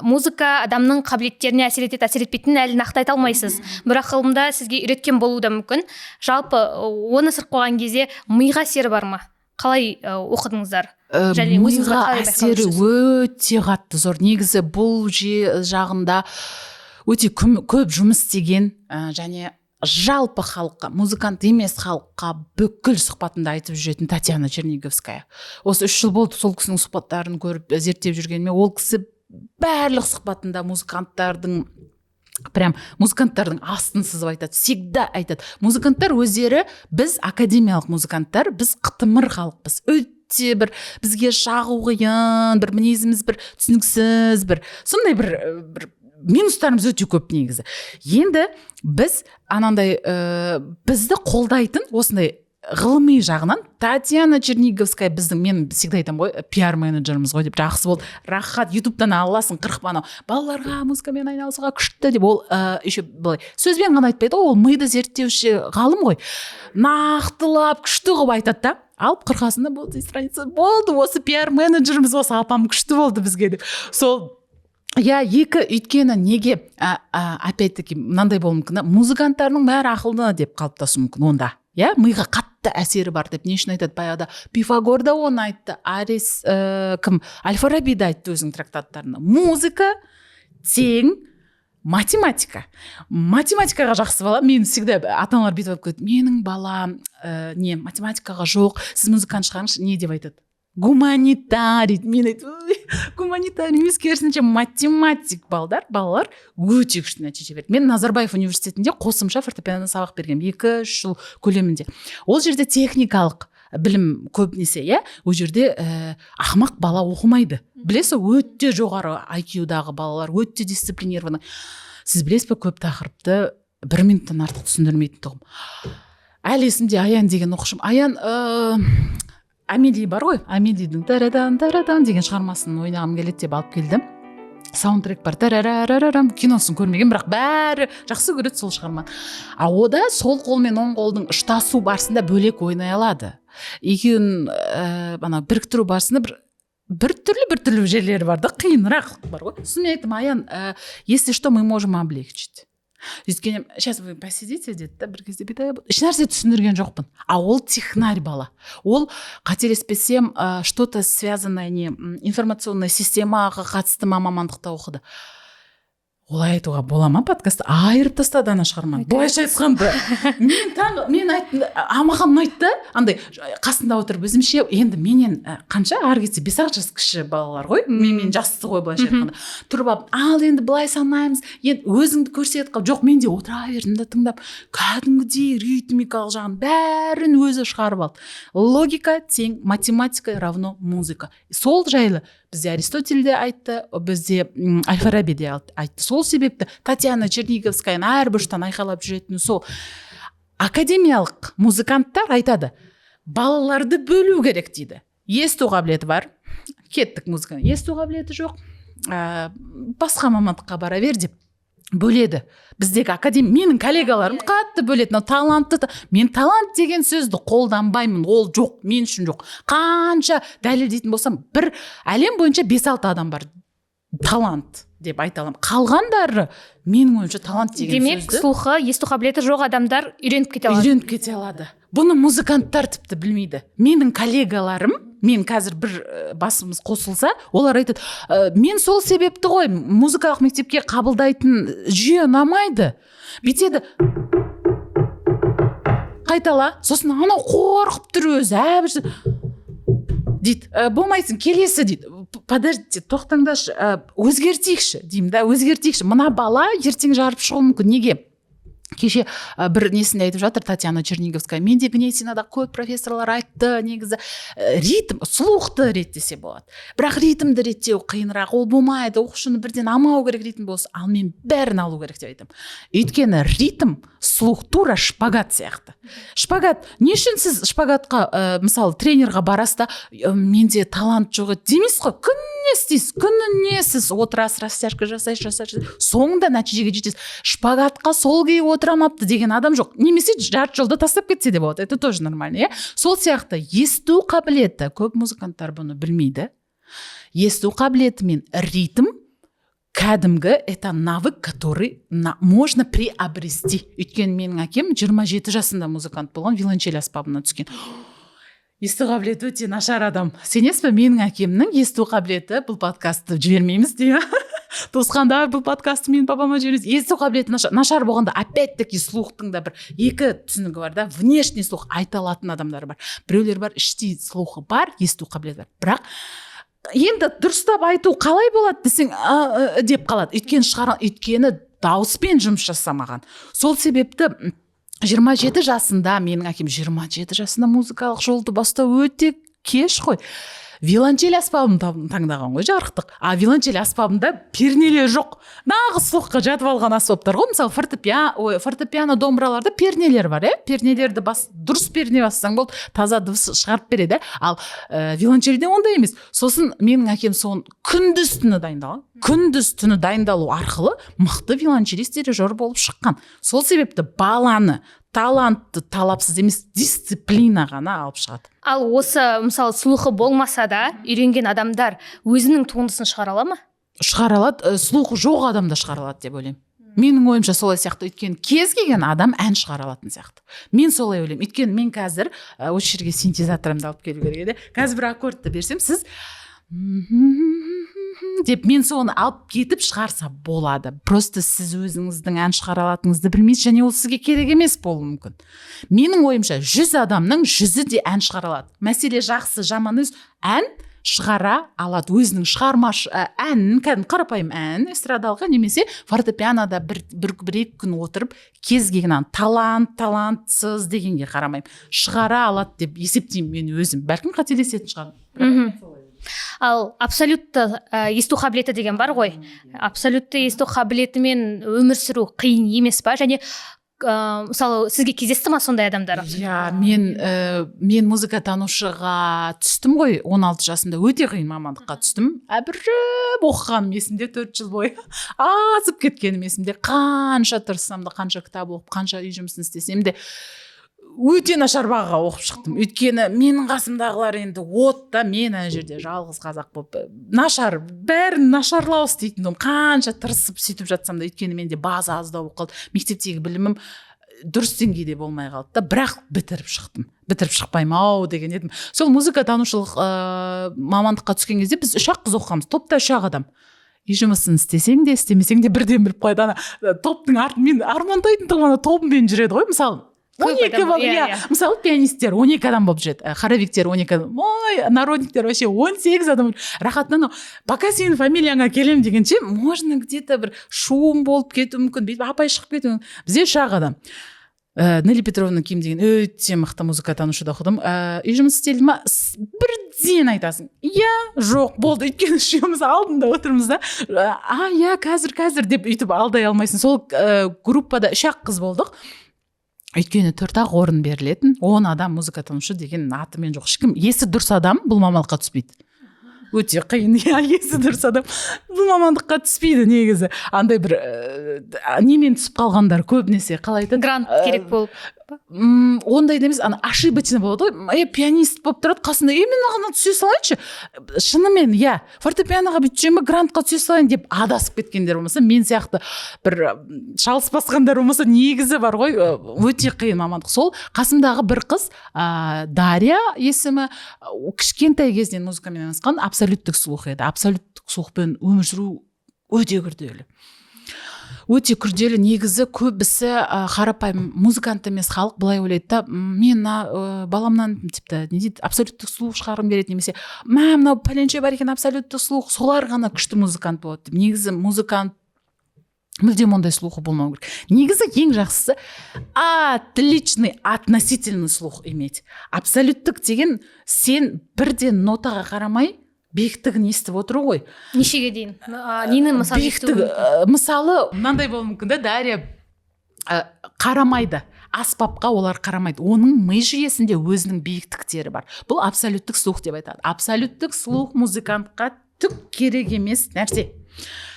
музыка адамның қабілеттеріне әсер етеді, әсер етпейтінін әлі нақты айта алмайсыз, бірақ ғылымда сізге үйреткен болуы да мүмкін. Жалпы оны сырт қойған кезде миға әсері бар ма? Қалай оқыдыңыздар? Және өзіңіз Миға қалай байқап әсері жүрсіз? өте қатты зор. Негізі бұл жағында өте көп жұмыс істеген, және жалпы халыққа, музыкант емес халыққа бүкіл сұхбатында айтып жүретін Татьяна Черниговская. Осы 3 жыл болды сол кісінің сұхбаттарын көріп, зерттеп жүргеніме. Ол кісі барлық сұхбатында музыканттардың, прям музыканттардың астын сызып айтады, всегда айтады. Музыканттар өздері, біз академиялық музыканттар, біз қытымыр халықпыз, өте бір бізге жағу қиын, бір мінезіміз бір түсініксіз, бір сондай бір минустарымыз өте көп негізі. Енді біз анандай, бізді қолдайтын осындай ғылыми жағынан Татьяна Черниговская біздің, мен всегда айтамын ғой, пиар менеджеріміз ғой деп. Жақсы болды, рахат, Ютубтан ала аласың қырық анау балаларға музыкамен айналысуға күшті деп. Ол еще былай сөзбен ғана айтпайды ғой, ол миды зерттеуші ғалым ғой, нақтылап күшті қылып айтады да, алып қырқасың да, болды, страница болды. Осы пиар менеджеріміз, осы апам күшті болды бізге деп. Сол, иә, екі, өйткені неге, опять таки мынандай болуы мүмкін да, музыканттардың бәрі ақылды деп қалыптасуы мүмкін онда, иә, миға қатты әсері бар деп не үшін айтады? Баяғыда Пифагор да оны айтты, Арис, кім, Әл Фараби да айтты өзінің трактаттарында: музыка тең математика. Математикаға жақсы бала, мен всегда ата аналар бүйтіп алып келеді: менің балам не, математикаға жоқ, сіз музыкант шығарыңызшы. Не деп айтады? Гуманитарий. Мен айтамын: гуманитарий емес, керісінше математик балдар, балалар өте күшті нәтиже берді. Мен Назарбаев университетінде қосымша фортепианодан сабақ бергенмін 2-3 жыл көлемінде. Ол жерде техникалық білім көбінесе, иә. Ол жерде ақымақ бала оқымайды, білесіз, өте жоғары IQ-дағы балалар, өте дисциплинированный. Сіз білесіз бе, көп тақырыпты бір минуттан артық түсіндірмейтін тұғым. Әлі есімде, Аян деген оқушым, Аян, Амели бар ғой, Амелидің тарадан тарадан деген шығармасын ойнағым келеді деп алып келді. Саундтрек бар, тарарарарам, киносын көрмеген, бірақ бәрі жақсы көреді сол шығарманы. А ода сол қол мен оң қолдың ұштасу барысында бөлек ойнай алады, екеуін ана біріктіру барысында бір түрлі, бір түрлі жерлері бар да, қиынырақ бар ғой. Сосын мен айттым: Аян, если что, мы можем облегчить, өйткені сейчас вы посидите, деді да. Бір кезде бүйтіп ешнәрсе түсіндірген жоқпын, а ол технарь бала. Ол, қателеспесем, что то связанное не информационная системаға қатысты ма мамандықта оқыды. Олай айтуға бола ма подкастта? Айырып тастады ана шығарманы. Былайша айтқанда, мен таң, мен айттым, а маған ұнайды да андай қасында отырып өзімше. Енді менен қанша, ары кетсе 5-ақ жас кіші балалар ғой, менімен жасты ғой былайша айтқанда. Тұрып алып, ал енді былай санаймыз, енді өзіңді көрсет қыл. Жоқ, мен де отыра бердім да тыңдап, кәдімгідей ритмикалық жағын, бәрін өзі шығарып алды. Логика тең математика равно музыка. Сол жайлы бізде Аристотель де айтты, бізде әл Фараби де айтты. Сол себепті Татьяна Черниговскаяның әр бұрыштан айқайлап жүретіні сол. Академиялық музыканттар айтады, балаларды бөлу керек дейді. Есту қабілеті бар, кеттік музыканы, есту қабілеті жоқ, басқа мамандыққа бара бер деп бөледі. Біздегі академ, менің коллегаларым қатты бөледі мынау талантты. Мен талант деген сөзді қолданбаймын, ол жоқ, мен үшін жоқ. Қанша дәлелдейтін болсам, бір әлем бойынша 5-6 адам бар талант деп айта аламын, қалғандары менің ойымша талант деген Демек, сөзді слухы, есту қабілеті жоқ адамдар үйреніп кете алады. Үйреніп кете алады. Бұны музыканттар тіпті білмейді. Менің коллегаларым, мен қазір бір басымыз қосылса, олар айтады: Мен сол себепті ғой музыкалық мектепке қабылдайтын жүйе ұнамайды, бүйтеді, қайтала, сосын анау қорқып тұр өзі, әбіш дейді, болмайсың, келесі дейді. Подождите, тоқтаңдаршы, өзгертейікші деймін да, өзгертейікші, мына бала ертең жарып шығуы мүмкін. Неге? Кеше бір несінде айтып жатыр Татьяна Черниговская, менде Гнесинада көп профессорлар айтты, негізі ритм, слухты реттесе болады, бірақ ритмді реттеу қиынырақ, ол болмайды, оқушыны бірден алмау керек, ритм болса. Ал мен бәрін алу керек деп айтамын, өйткені ритм, слух тура шпагат сияқты. Шпагат не үшін? Сіз шпагатқа, мысалы, тренерға барасыз да, менде талант жоқ еді демейсіз ғой. Күніне істейсіз, күніне сіз отырасыз, растяжка жасайсыз, жасайсыз, соңында нәтижеге жетесіз. Шпагатқа сол күйі отыра алмапты деген адам жоқ немесе жарты жолда тастап кетсе де болады, это тоже нормально, иә. Сол сияқты есту қабілеті, көп музыканттар бұны білмейді, есту қабілеті мен ритм кәдімгі это навык, который можно приобрести. Өйткені менің әкем 27 жасында музыкант болған, виолончель аспабына түскен, есту қабілеті өте нашар адам. Сенесіз бе, менің әкемнің есту қабілеті, бұл подкастты жібермейміз дейді туысқандар, бұл подкастты менің папама жібермейміз. Есту қабілеті нашар болғанда, опять таки слухтың да бір екі түсінігі бар да. Внешний слух, айта алатын адамдар бар, біреулер бар, іштей слухы бар, есту қабілеті бар, бірақ енді дұрыстап айту қалай болады десең, «А, а» деп қалады, өйткені шығара, өйткені дауыспен жұмыс жасамаған. Сол себепті 27 жасында, менің әкем 27 жасында музыкалық жолды бастау өте кеш қой, виолончель аспабын таңдаған ғой жарықтық. А виолончель аспабында пернелер жоқ, нағыз слухқа жатып алған аспаптар ғой. Мысалы, фортепиано, ой, фортепиано, домбыраларда пернелер бар, иә, пернелерді бас, дұрыс перне бассаң болды, таза дыбыс шығарып береді. Ал виолончельде ондай емес. Сосын менің әкем соны күндіз түні дайындалған, күндіз түні дайындалу арқылы мықты виолончелист, дирижер болып шыққан. Сол себепті баланы талантты талапсыз емес, дисциплина ғана алып шығады. Ал осы, мысалы, слухы болмаса да үйренген адамдар өзінің туындысын шығара ала ма? Шығара алады, слухы жоқ адам да шығара алады деп ойлаймын. Менің ойымша, солай сияқты, өйткені кез келген адам ән шығара алатын сияқты, мен солай ойлаймын. Өйткені мен қазір осы жерге синтезаторымды алып келу керек еді, қазір бір аккордты берсем, сіз деп, мен соны алып кетіп шығарса болады. Просто сіз өзіңіздің ән шығара алатыныңызды білмейсіз және ол сізге керек емес болуы мүмкін. Менің ойымша, 100 адамның 100-і де ән шығара алады. Мәселе жақсы жаман емес, ән шығара алады өзінің шығармашы әнін, кәдімгі қарапайым ән, эстрадалық немесе фортепианода бір екі күн отырып, кез келген ән, талант талантсыз дегенге қарамаймын, шығара алады деп есептеймін мен өзім. Бәлкім, қателесетін шығармын. Ал абсолютті есту қабілеті деген бар ғой. Абсолютті есту қабілетімен өмір сүру қиын емес па? Және мысалы, сізге кездесті ма сондай адамдар? Иә, мен музыка танушыға түстім ғой 16 жасымда, өте қиын мамандыққа түстім. Әбіріп оқығаным есімде, 4 жыл бойы азып кеткенім есімде. Қанша тырыссам да, қанша кітап оқып, қанша үй жұмысын істесем де, өте нашар бағаға оқып шықтым. Өйткені менің қасымдағылар енді от та, мен ана жерде жалғыз қазақ болып нашар, бәрін нашарлау істейтін тұғым, қанша тырысып сөйтіп жатсам да. Өйткені менде база аздау болып қалды, мектептегі білімім дұрыс деңгейде болмай қалды да. Бірақ бітіріп шықтым, бітіріп шықпаймын ау деген едім. Сол музыка танушылық мамандыққа түскен кезде біз үш ақ қыз оқығанбыз, топта үш ақ адам. Үй жұмысын істесең де, істемесең де, бірден біліп қояды. Ана топтың артын мен армандайтын тұғым, ана тобымен жүреді ғой, мысалы, 12 болып, иә. Мысалы, пианисттер 12 адам болып жүреді, хоровиктер 12 адам, ой, народниктер вообще 18 адам. Рахат, анау пока сенің фамилияңа келемін дегенше, можно где то бір шум болып кетуі мүмкін, бүйтіп апай шығып кетуі мүмкін. Бізде үш ақ адам. Нелли Петровна Ким деген өте мықты музыкатанушыда оқыдым. Үй жұмыс істелді ма, бірден айтасың: иә, жоқ, болды. Өйткені үшеуміз алдында отырмыз да, а, иә, қазір, қазір деп өйтіп алдай алмайсың. Сол группада үш ақ қыз болдық, өйткені төрт ақ орын берілетін. 10 адам музыкатанушы деген атымен жоқ, ешкім есі дұрыс адам бұл мамандыққа түспейді, өте қиын. Иә, есі дұрыс адам бұл мамандыққа түспейді негізі. Андай бір немен түсіп қалғандар көбінесе, қалай айтады? Грант керек болып. Ондай да емес, ана ошибочно болады ғой, пианист болып тұрады қасында, е, мен мынаған түсе салайыншы, шынымен, иә, фортепианоға бүйтіп жүремін ба, грантқа түсе салайын деп адасып кеткендер болмаса, мен сияқты бір шалыс басқандар болмаса, негізі бар ғой, өте қиын мамандық. Сол қасымдағы бір қыз, Дарья есімі, кішкентай кезінен музыкамен айналысқан, абсолюттік слух еді. Абсолюттік слухпен өмір сүру өте күрделі, өте күрделі негізі. Көбісі, қарапайым музыкант емес халық былай ойлайды да: мен мына баламнан тіпті, не дейді, абсолюттік слух шығарғым келеді немесе мә, мынау пәленше бар екен абсолюттік слух, солар ғана күшті музыкант болады деп. Негізі музыкант мүлдем ондай слухы болмау керек. Негізі ең жақсысы — отличный относительный слух иметь. Абсолюттік деген сен бірден нотаға қарамай, биіктігін естіп отыру ғой. Нешеге дейін, нені, мысалы, естуі Биіктігі. мүмкін? Мысалы, мынандай болуы мүмкін да: Дарья қарамайды аспапқа, олар қарамайды, оның ми жүйесінде өзінің биіктіктері бар. Бұл абсолюттік слух деп айтады. Абсолюттік слух музыкантқа түк керек емес нәрсе,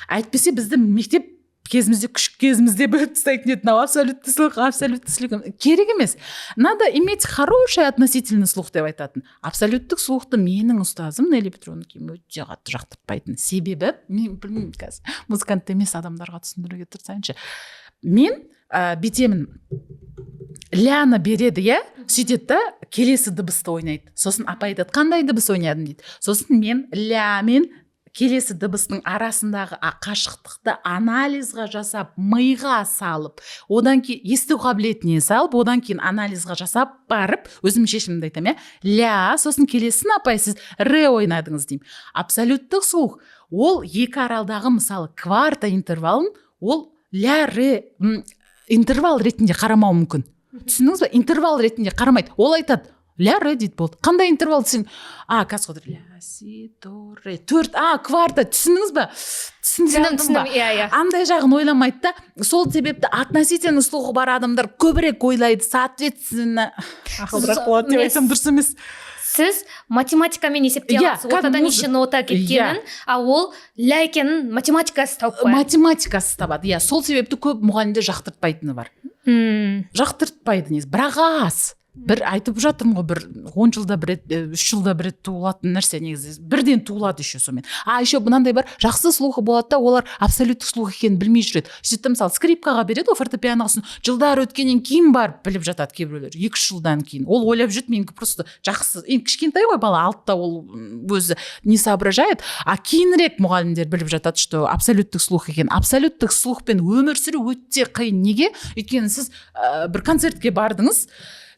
әйтпесе бізді мектеп кезімізде, күшік кезімізде бөліп тастайтын еді. Мынау абсолютті слух, абсолютті слух керек емес, надо иметь хороший относительный слух деп айтатын. Абсолюттік слухты менің ұстазым Нелли Петровна Ким өте қатты жақтыртпайтын. Себебі мен білмеймін, қазір музыкант емес адамдарға түсіндіруге тырысайыншы. Мен бүйтемін: ляны береді, иә, сөйтеді да, келесі дыбысты ойнайды. Сосын апай айтады: «Қандай дыбыс ойнадым?» — дейді. Сосын мен ля мен келесі дыбыстың арасындағы қашықтықты анализға жасап, миға салып, одан кейін есту қабілетіне салып, одан кейін анализға жасап барып, өзімнің шешімімді айтамын, иә, ля, сосын келесін, апай, сіз ре ойнадыңыз деймін. Абсолюттік слух ол екі аралдағы, мысалы, кварта интервалын ол ля, ре интервал ретінде қарамауы мүмкін, түсіндіңіз ба? Интервал ретінде қарамайды, ол айтады: ля, ре дейді, болды. Қандай интервал десең, а, қазір ля, си, до, ре, төрт, а, кварта, түсіндіңіз ба? Түсіндім. Түсіндім. Түсіндім, иә. Андай жағын ойламайды да. Сол себепті относительно слухы бар адамдар көбірек ойлайды, соответственно, ақылдырақ болады деп айтсам, дұрыс емес. Сіз математикамен есептей аласыз ортада неше нота кеткенін, а ол ля екенін математикасы тауып қояды. Математикасы табады, иә. Сол себепті көп мұғалімдер жақтыртпайтыны бар. Жақтыртпайды негізі, бірақ аз. Бір айтып жатырмын ғой, бір 10 жылда бір рет, 3 жылда бір рет туылатын нәрсе негізі, бірден туылады еще сонымен. А еще мынандай бар: жақсы слухы болады да, олар абсолюттік слух екенін білмей жүреді. Сөйтеді да, мысалы, скрипкаға береді ғой, фортепианоға, сосын жылдар өткеннен кейін барып біліп жатады кейбіреулер, 2-3 жылдан кейін. Ол ойлап жүреді: менікі просто жақсы. Енді кішкентай ғой бала, 6-та, ол өзі не соображает. А кейінірек мұғалімдер біліп жатады, что абсолюттік слух екен. Абсолюттік слухпен өмір сүру өте қиын. Неге? Өйткені сіз бір концертке бардыңыз,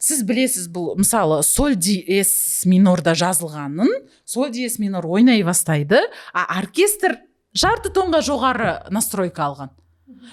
сіз білесіз, бұл, мысалы, соль диез минорда жазылғанын. Соль диез минор ойнай бастайды, а оркестр жарты тонға жоғары настройка алған.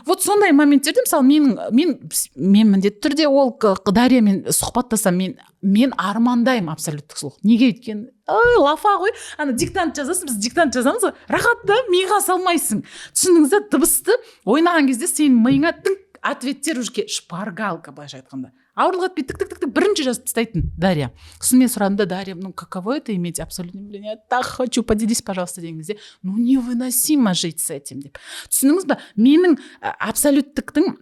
Вот сондай моменттерде, мысалы, менің мен міндетті түрде ол Дарьямен сұхбаттасам, мен армандаймын абсолюттік слух. Неге? Өйткені, ой, лафа ғой, ана диктант жазасың, біз диктант жазамыз ғой, рахат та, миға салмайсың, түсіндіңіз да? Дыбысты ойнаған кезде сенің миыңа тыңк ответтер уже шпаргалка, былайша айтқанда, ауырлық етпей, тік, тік, тік, тік бірінші жазып тастайтын Дарья. Сосын мен сұрадым да: «Дарья, ну каково это — иметь абсолютно, блин, я так хочу, поделись, пожалуйста», — деген кезде: «Ну невыносимо жить с этим», — деп. Түсіндіңіз ба? Менің абсолюттіктің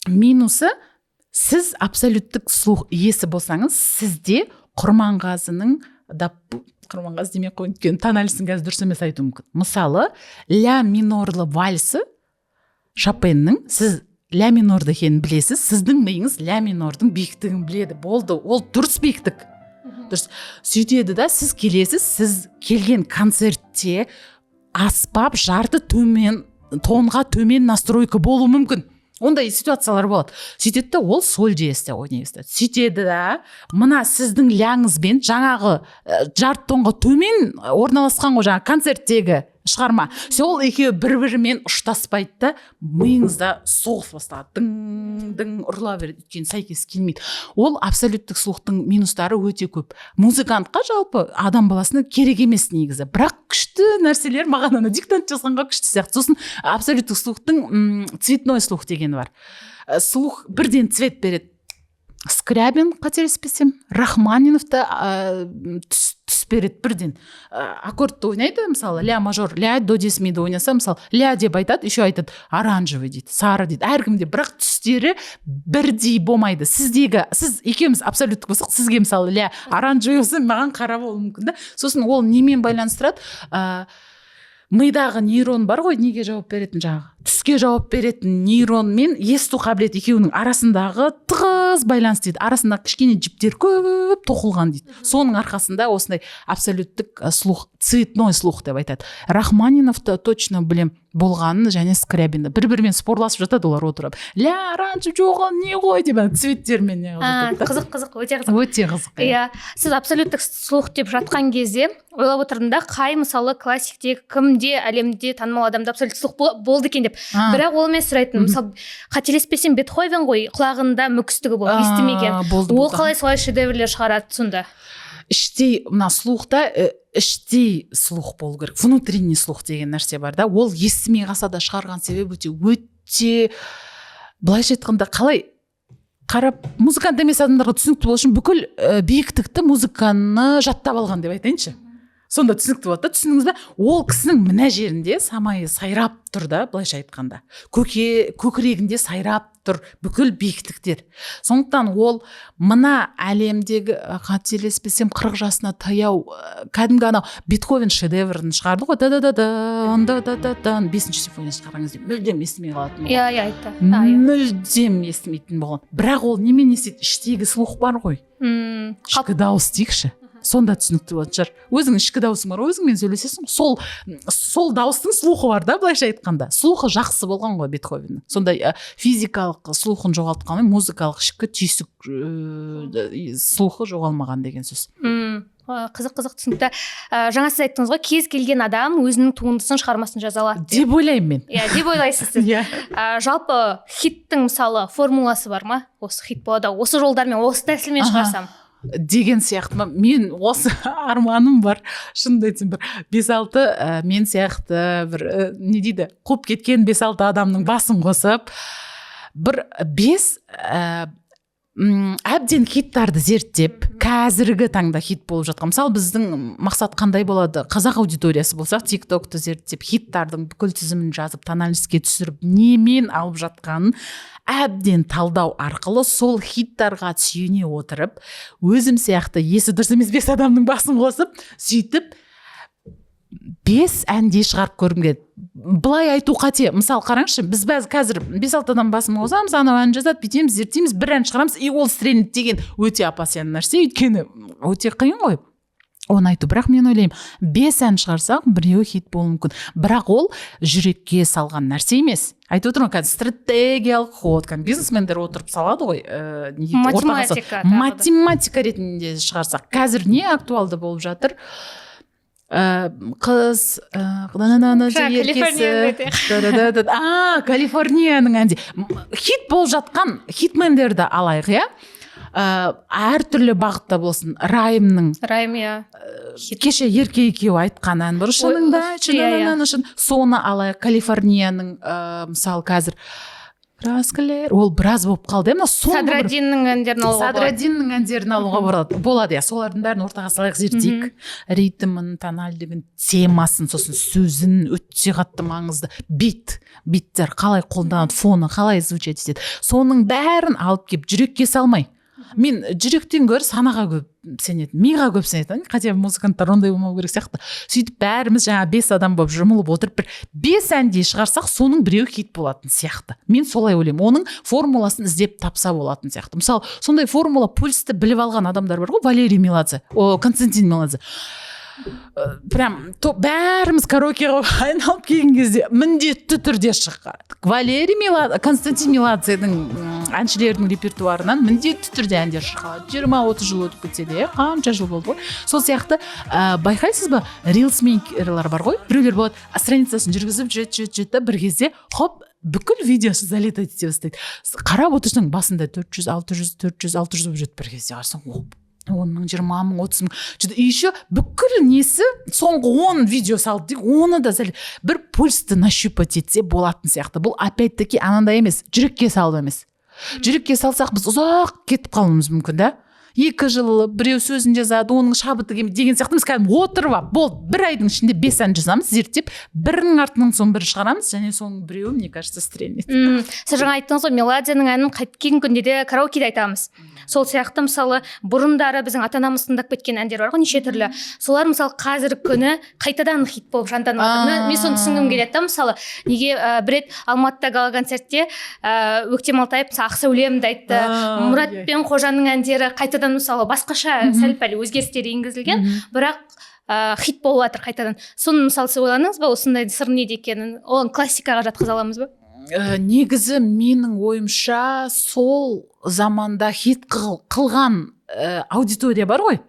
минусы: сіз абсолюттік слух иесі болсаңыз, сізде Құрманғазының да, Құрманғазы демей ақ қояйын, өйткені тональностін қазір дұрыс емес айтуым мүмкін, мысалы, ля минорлы вальсы Шопеннің, сіз ля минорды екенін білесіз, сіздің миыңыз ля минордың биіктігін біледі, болды, ол дұрыс биіктік, дұрыс. Сөйтеді да, сіз келесіз, сіз келген концертте Аспап жарты төмен тонға, төмен настройка болуы мүмкін, ондай ситуациялар болады. Сөйтеді да, ол соль диезде ойнай бастайды. Сөйтеді да, мына сіздің ляңызбен жаңағы жарты тонға төмен орналасқан ғой жаңағы концерттегі шығарма, сол екеуі бір бірімен ұштаспайды да, миыңызда соғыс басталады, дың дың ұрыла береді, өйткені сәйкес келмейді. Ол абсолюттік слухтың минустары өте көп. Музыкантқа, жалпы адам баласына керек емес негізі, бірақ күшті нәрселер, маған ана диктант жазғанға күшті сияқты. Сосын абсолюттік слухтың цветной слух дегені бар. Слух бірден цвет береді. Скрябин, қателеспесем, Рахманинов та түс береді бірден. Аккордты ойнайды, мысалы, ля мажор, ля, до диез миді ойнаса, мысалы, ля деп айтады, еще айтады, оранжевый дейді, сары дейді әркімде, бірақ түстері бірдей болмайды. Сіздегі, сіз екеуміз абсолюттік болсақ, сізге, мысалы, ля оранжевый болса, маған қара болуы мүмкін да. Сосын ол немен байланыстырады? Мидағы нейрон бар ғой, неге жауап беретін, жаңағы түске жауап беретін нейрон мен есту қабілеті, екеуінің арасындағы тығыз байланыс дейді. Арасында кішкене жіптер көп тоқылған дейді. Соның арқасында осындай абсолюттік слух, цветной слух деп айтады. Рахманиновты точно білем болғанын және Скрябинді. бір бірімен спорласып жатады олар отырып, ля оранжевый, жоқ, не ғой деп, ана цветтермен не қылып жатады да. Қызық, қызық, өте қызық. Өте қызық, иә. Иә, сіз абсолюттік слух деп жатқан кезде ойлап отырдым да, қай, мысалы, классикте, кімде, әлемде танымал адамда абсолютті слух болды екен деп. Бірақ ол емес сұрайтын. Мысалы, қателеспесем, Бетховен ғой, құлағында мүкістігі болып, естімеген. Болды, Ол болды. қалай солай шедеврлер шығарады сонда? Іштей мына слухта іштей слух болу керек, внутренний слух деген нәрсе бар да. Ол естімей қалса да шығарған себебі өте, өте, былайша айтқанда, қалай қарап, музыкант емес адамдарға түсінікті болу үшін, бүкіл биіктікті, музыканы жаттап алған деп айтайыншы, сонда түсінікті болады да. Түсіндіңіз ба? Ол кісінің мына жерінде самайы сайрап тұр да, былайша айтқанда, көкірегінде сайрап тұр бүкіл биіктіктер. Сондықтан ол мына әлемдегі, қателеспесем, 40 жасына таяу кәдімгі анау Бетховен шедеврін шығарды ғой, да да да да да да да, бесінші симфониясын шығарған кезде мүлдем естімей қалатын болған. Иә, айтты. Иә. Мүлдем естімейтін болған, бірақ ол немен естиді? Іштегі слух бар ғой. Ішкі дауыс дейікші, сонда түсінікті болатын шығар. Өзіңнің ішкі дауысың бар ғой, өзіңмен сөйлесесің ғой. Сол дауыстың слухы бар да, былайша айтқанда, слухы жақсы болған ғой Бетховеннің. Сондай физикалық слухын жоғалтқанмен, музыкалық ішкі түйсік, слухы жоғалмаған деген сөз. Қызық, қызық, түсінікті. Жаңа сіз айттыңыз ғой, кез келген адам өзінің туындысын, шығармасын жаза алады деп. Деп ойлаймын мен. Иә, деп ойлайсыз сіз. Иә. Жалпы хиттің, мысалы, формуласы бар ма? Осы хит болады, осы жолдармен, осы тәсілмен шығарсам деген сияқты ма? Мен осы арманым бар, шынымды айтсам, бір бес алты мен сияқты бір не дейді, қуып кеткен бес алты адамның басын қосып, бір бес әбден хиттарды зерттеп, қазіргі таңда хит болып жатқан, мысалы, біздің мақсат қандай болады, қазақ аудиториясы болсақ, Тик Токты зерттеп, хиттардың бүкіл тізімін жазып, тональностьке түсіріп, немен алып жатқанын әбден талдау арқылы, сол хиттарға сүйене отырып, өзім сияқты есі дұрыс емес бес адамның басын қосып, сөйтіп бес әндей шығарып көргім келеді. Былай айту қате. Мысалы, қараңызшы, біз қазір бес алты адам басын қосамыз, анау ән жазады, бүйтеміз, зерттейміз, бір ән шығарамыз и ол стрельнет деген өте опасный нәрсе, өйткені өте қиын ғой оны айту. Бірақ мен ойлаймын, бес ән шығарсақ, біреуі хит болуы мүмкін. Бірақ ол жүрекке салған нәрсе емес, айтып отырмын ғой, қазір стратегиялық ход, кәдімгі бизнесмендер отырып салады ғой, не дейді, ортаға Математика тағы да. Математика ретінде шығарсақ, қазір не актуалды болып жатыр? Қыз Жаңа еркесі. Калифорнияны. Да-да-да. А, Калифорнияның әнде хит болып жатқан хитмендерді алайық, иә. Әртүрлі бағытта болсын, Райымның Райым, иә. Кеше Ерке екеуі айтқан ән бар, шыныңда айтшы, иә, иә. Шын, соны алайық. Калифорнияның, мысалы, қазір краскілер, ол біраз болып қалды, иә, мына соңғы бір Садраддиннің әндерін алуға болады. Садраддиннің әндерін алуға болады, иә. Солардың бәрін ортаға салайық, зерттейік ритмін, тональдігін, темасын, сосын сөзін, өте қатты маңызды, биттер қалай қолданады, фоны қалай звучать етеді, соның бәрін алып келіп, жүрекке салмай. Мен жүректен гөрі санаға көп сенетін, миға көп сенетін, хотя музыканттар ондай болмау керек сияқты. Сөйтіп бәріміз жаңа бес адам болып жұмылып отырып, бір бес әндей шығарсақ, соның біреуі хит болатын сияқты, мен солай ойлаймын. Оның формуласын іздеп тапса болатын сияқты. Мысалы, сондай формула, пульсті біліп алған адамдар бар ғой, Валерий Меладзе, о, Константин Меладзе. Прям бәріміз караокеға айналып келген кезде міндетті түрде шыққан Валерий Меладзе, Константин Меладзенің әншілердің репертуарынан міндетті түрде әндер шырқалады. 20-30 жыл өтіп кетсе де, иә, қанша жыл болды ғой. Сол сияқты, байқайсыз ба, рилсмейкерлар бар ғой, біреулер болады, страницасын жүргізіп жүреді, жүреді, жүреді да, бір кезде хоп, бүкіл видеосы залетать ете бастайды. Қарап отырсаң, басында 400, 600, 400, 600 болып жүреді, бір кезде қарасаң, оп, 10 000, 20 000, 30 000. И еще бүкіл несі, соңғы 10 видео салды дейік, оны да сәл бір пульсті нащупать етсе болатын сияқты. Бұл опять таки анандай емес, жүрекке салып емес. Жүрекке салсақ, біз ұзақ кетіп қалуымыз мүмкін да, 2 жыл біреу сөзін жазады, оның шабыты келмейді деген сияқты. Біз кәдімгі отырып алып, болды, бір айдың ішінде бес ән жазамыз, зерттеп, бірінің артынан соң бірі шығарамыз және соның біреуі, мне кажется, стрельнет. Сіз жаңа айттыңыз ғой, Меладзенің әнін қайткен күнде де караокеде айтамыз. Сол сияқты, мысалы, бұрындары біздің ата анамыз тыңдап кеткен әндер бар ғой неше түрлі, солар, мысалы, қазіргі күні қайтадан хит болып жанданып жатыр. Мен соны түсінгім келеді да. Мысалы, неге бір рет Алматыда гала концертте Өктем Алтаев, мысалы, «Ақ сәулемді» айтты, Мұрат пен Қожаның әндері қайтадан, мысалы, басқаша сәл пәл өзгерістер енгізілген, бірақ хит болып жатыр қайтадан. Соны, мысалы, сіз ойландыңыз ба, осындай сыр неде екенін? Оны классикаға жатқыза аламыз ба? Негізі, менің ойымша, сол заманда хит қылған аудитория бар ғой,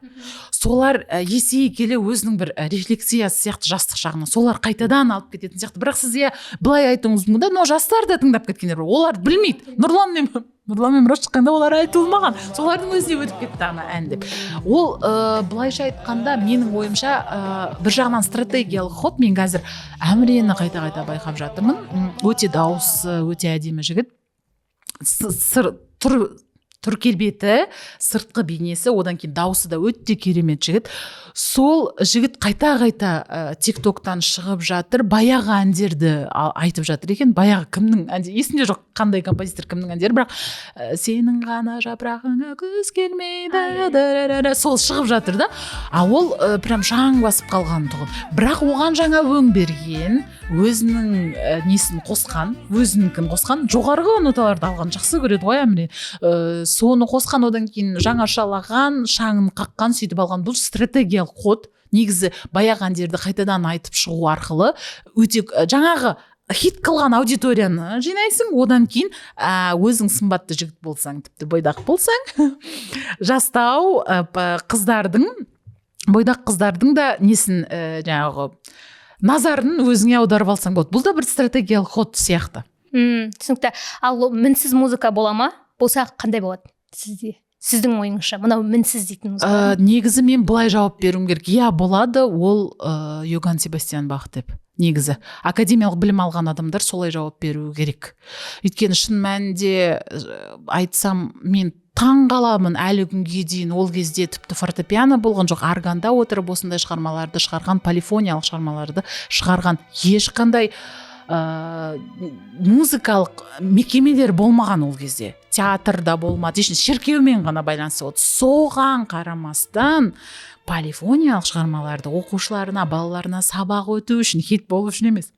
солар есейе келе өзінің бір рефлексиясы сияқты, жастық шағына солар қайтадан алып кететін сияқты. Бірақ сіз, иә, былай айтуыңыз мүмкін да, но жастар да тыңдап кеткендер бар, олар білмейді. Нұрлан мен Мұрат шыққанда олар айтылмаған, солардың өзіне өтіп кетті ана ән деп. Ол былайша айтқанда, менің ойымша, бір жағынан стратегиялық ход. Мен қазір Әмірені қайта қайта байқап жатырмын. Өте дауысы өте әдемі жігіт. Сыр түр келбеті, сыртқы бейнесі, одан кейін дауысы да өте керемет жігіт. Сол жігіт қайта қайта Тик Токтан шығып жатыр, баяғы әндерді айтып жатыр екен. Баяғы кімнің әндері, есімде жоқ, қандай композитор, кімнің әндері, бірақ «Сенің ғана жапырағыңа күз келмейді», дәрәрәрә, сол шығып жатыр да. А ол прям шаң басып қалған тұғын, бірақ оған жаңа өң берген, өзінің несін қосқан, өзінікін қосқан, жоғарғы ноталарды алған жақсы көреді ғой Әміре, соны қосқан, одан кейін жаңашалаған, шаңын қаққан, сөйтіп алған. Бұл стратегиялық ход негізі. Баяғы әндерді қайтадан айтып шығу арқылы өте жаңағы хит қылған аудиторияны жинайсың. Одан кейін өзің сымбатты жігіт болсаң, тіпті бойдақ болсаң, жастау қыздардың, бойдақ қыздардың да несін, жаңағы назарын өзіңе аударып алсаң болады. Бұл да бір стратегиялық ход сияқты. Түсінікті. Ал мінсіз музыка бола ма? Болса, қандай болады сізде, сіздің ойыңызша, мынау мінсіз дейтін музыка? Негізі мен былай жауап беруім керек: иә, болады, ол Йоганн Себастьян Бах деп. Негізі академиялық білім алған адамдар солай жауап беруі керек. Өйткені шын мәнінде айтсам, мен таң қаламын әлі күнге дейін. Ол кезде тіпті фортепиано болған жоқ, органда отырып осындай шығармаларды шығарған, полифониялық шығармаларды шығарған. Ешқандай музыкалық мекемелер болмаған ол кезде, театрда болмады, еш шіркеумен ғана байланысты болды. Соған қарамастан полифониялық шығармаларды оқушыларына, балаларына сабақ өту үшін, хит болу үшін емес,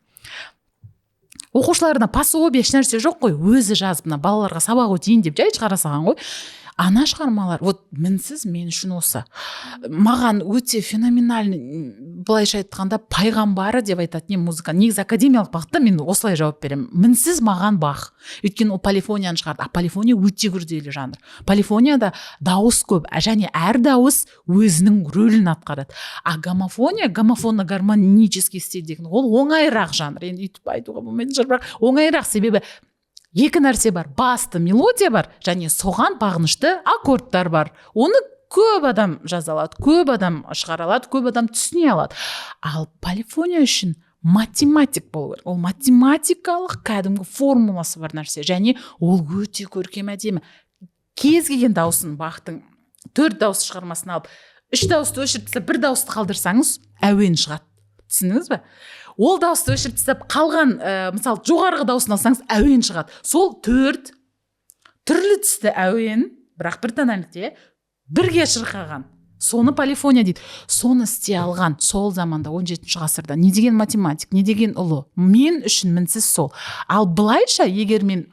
оқушыларына пособие, ешнәрсе жоқ қой, өзі жазып, мына балаларға сабақ өтейін деп жай шығара салған ғой ана шығармалар. Вот мінсіз мен үшін осы, маған өте феноменальный, былайша айтқанда, пайғамбары деп айтатын едім музыка. Негізі академиялық бағытта мен осылай жауап беремін: мінсіз маған Бах. Өйткені ол полифонияны шығарды, а полифония өте күрделі жанр. Полифонияда дауыс көп және әр дауыс өзінің рөлін атқарады. А гомофония, гомофонно гармонический стиль деген, ол оңайырақ жанр. Енді өйтіп айтуға болмайтын шығар, бірақ оңайырақ, себебі екі нәрсе бар: басты мелодия бар және соған бағынышты аккордтар бар. Оны көп адам жаза алады, көп адам шығара алады, көп адам түсіне алады. Ал полифония үшін математик болу керек, ол математикалық кәдімгі формуласы бар нәрсе және ол өте көркем, әдемі. Кез келген дауысын, Бахтың төрт дауыс шығармасын алып, үш дауысты өшіріп тастап, бір дауысты қалдырсаңыз, әуен шығады, түсіндіңіз бе? Ол дауысты өшіріп тастап, қалған мысалы, жоғарғы дауысын алсаңыз, әуен шығады. Сол төрт түрлі түсті әуен, бірақ бір тональностьте бірге шырқаған, соны полифония дейді. Соны істей алған сол заманда, 17 ғасырда, не деген математик, не деген ұлы! Мен үшін мінсіз сол. Ал былайша, егер мен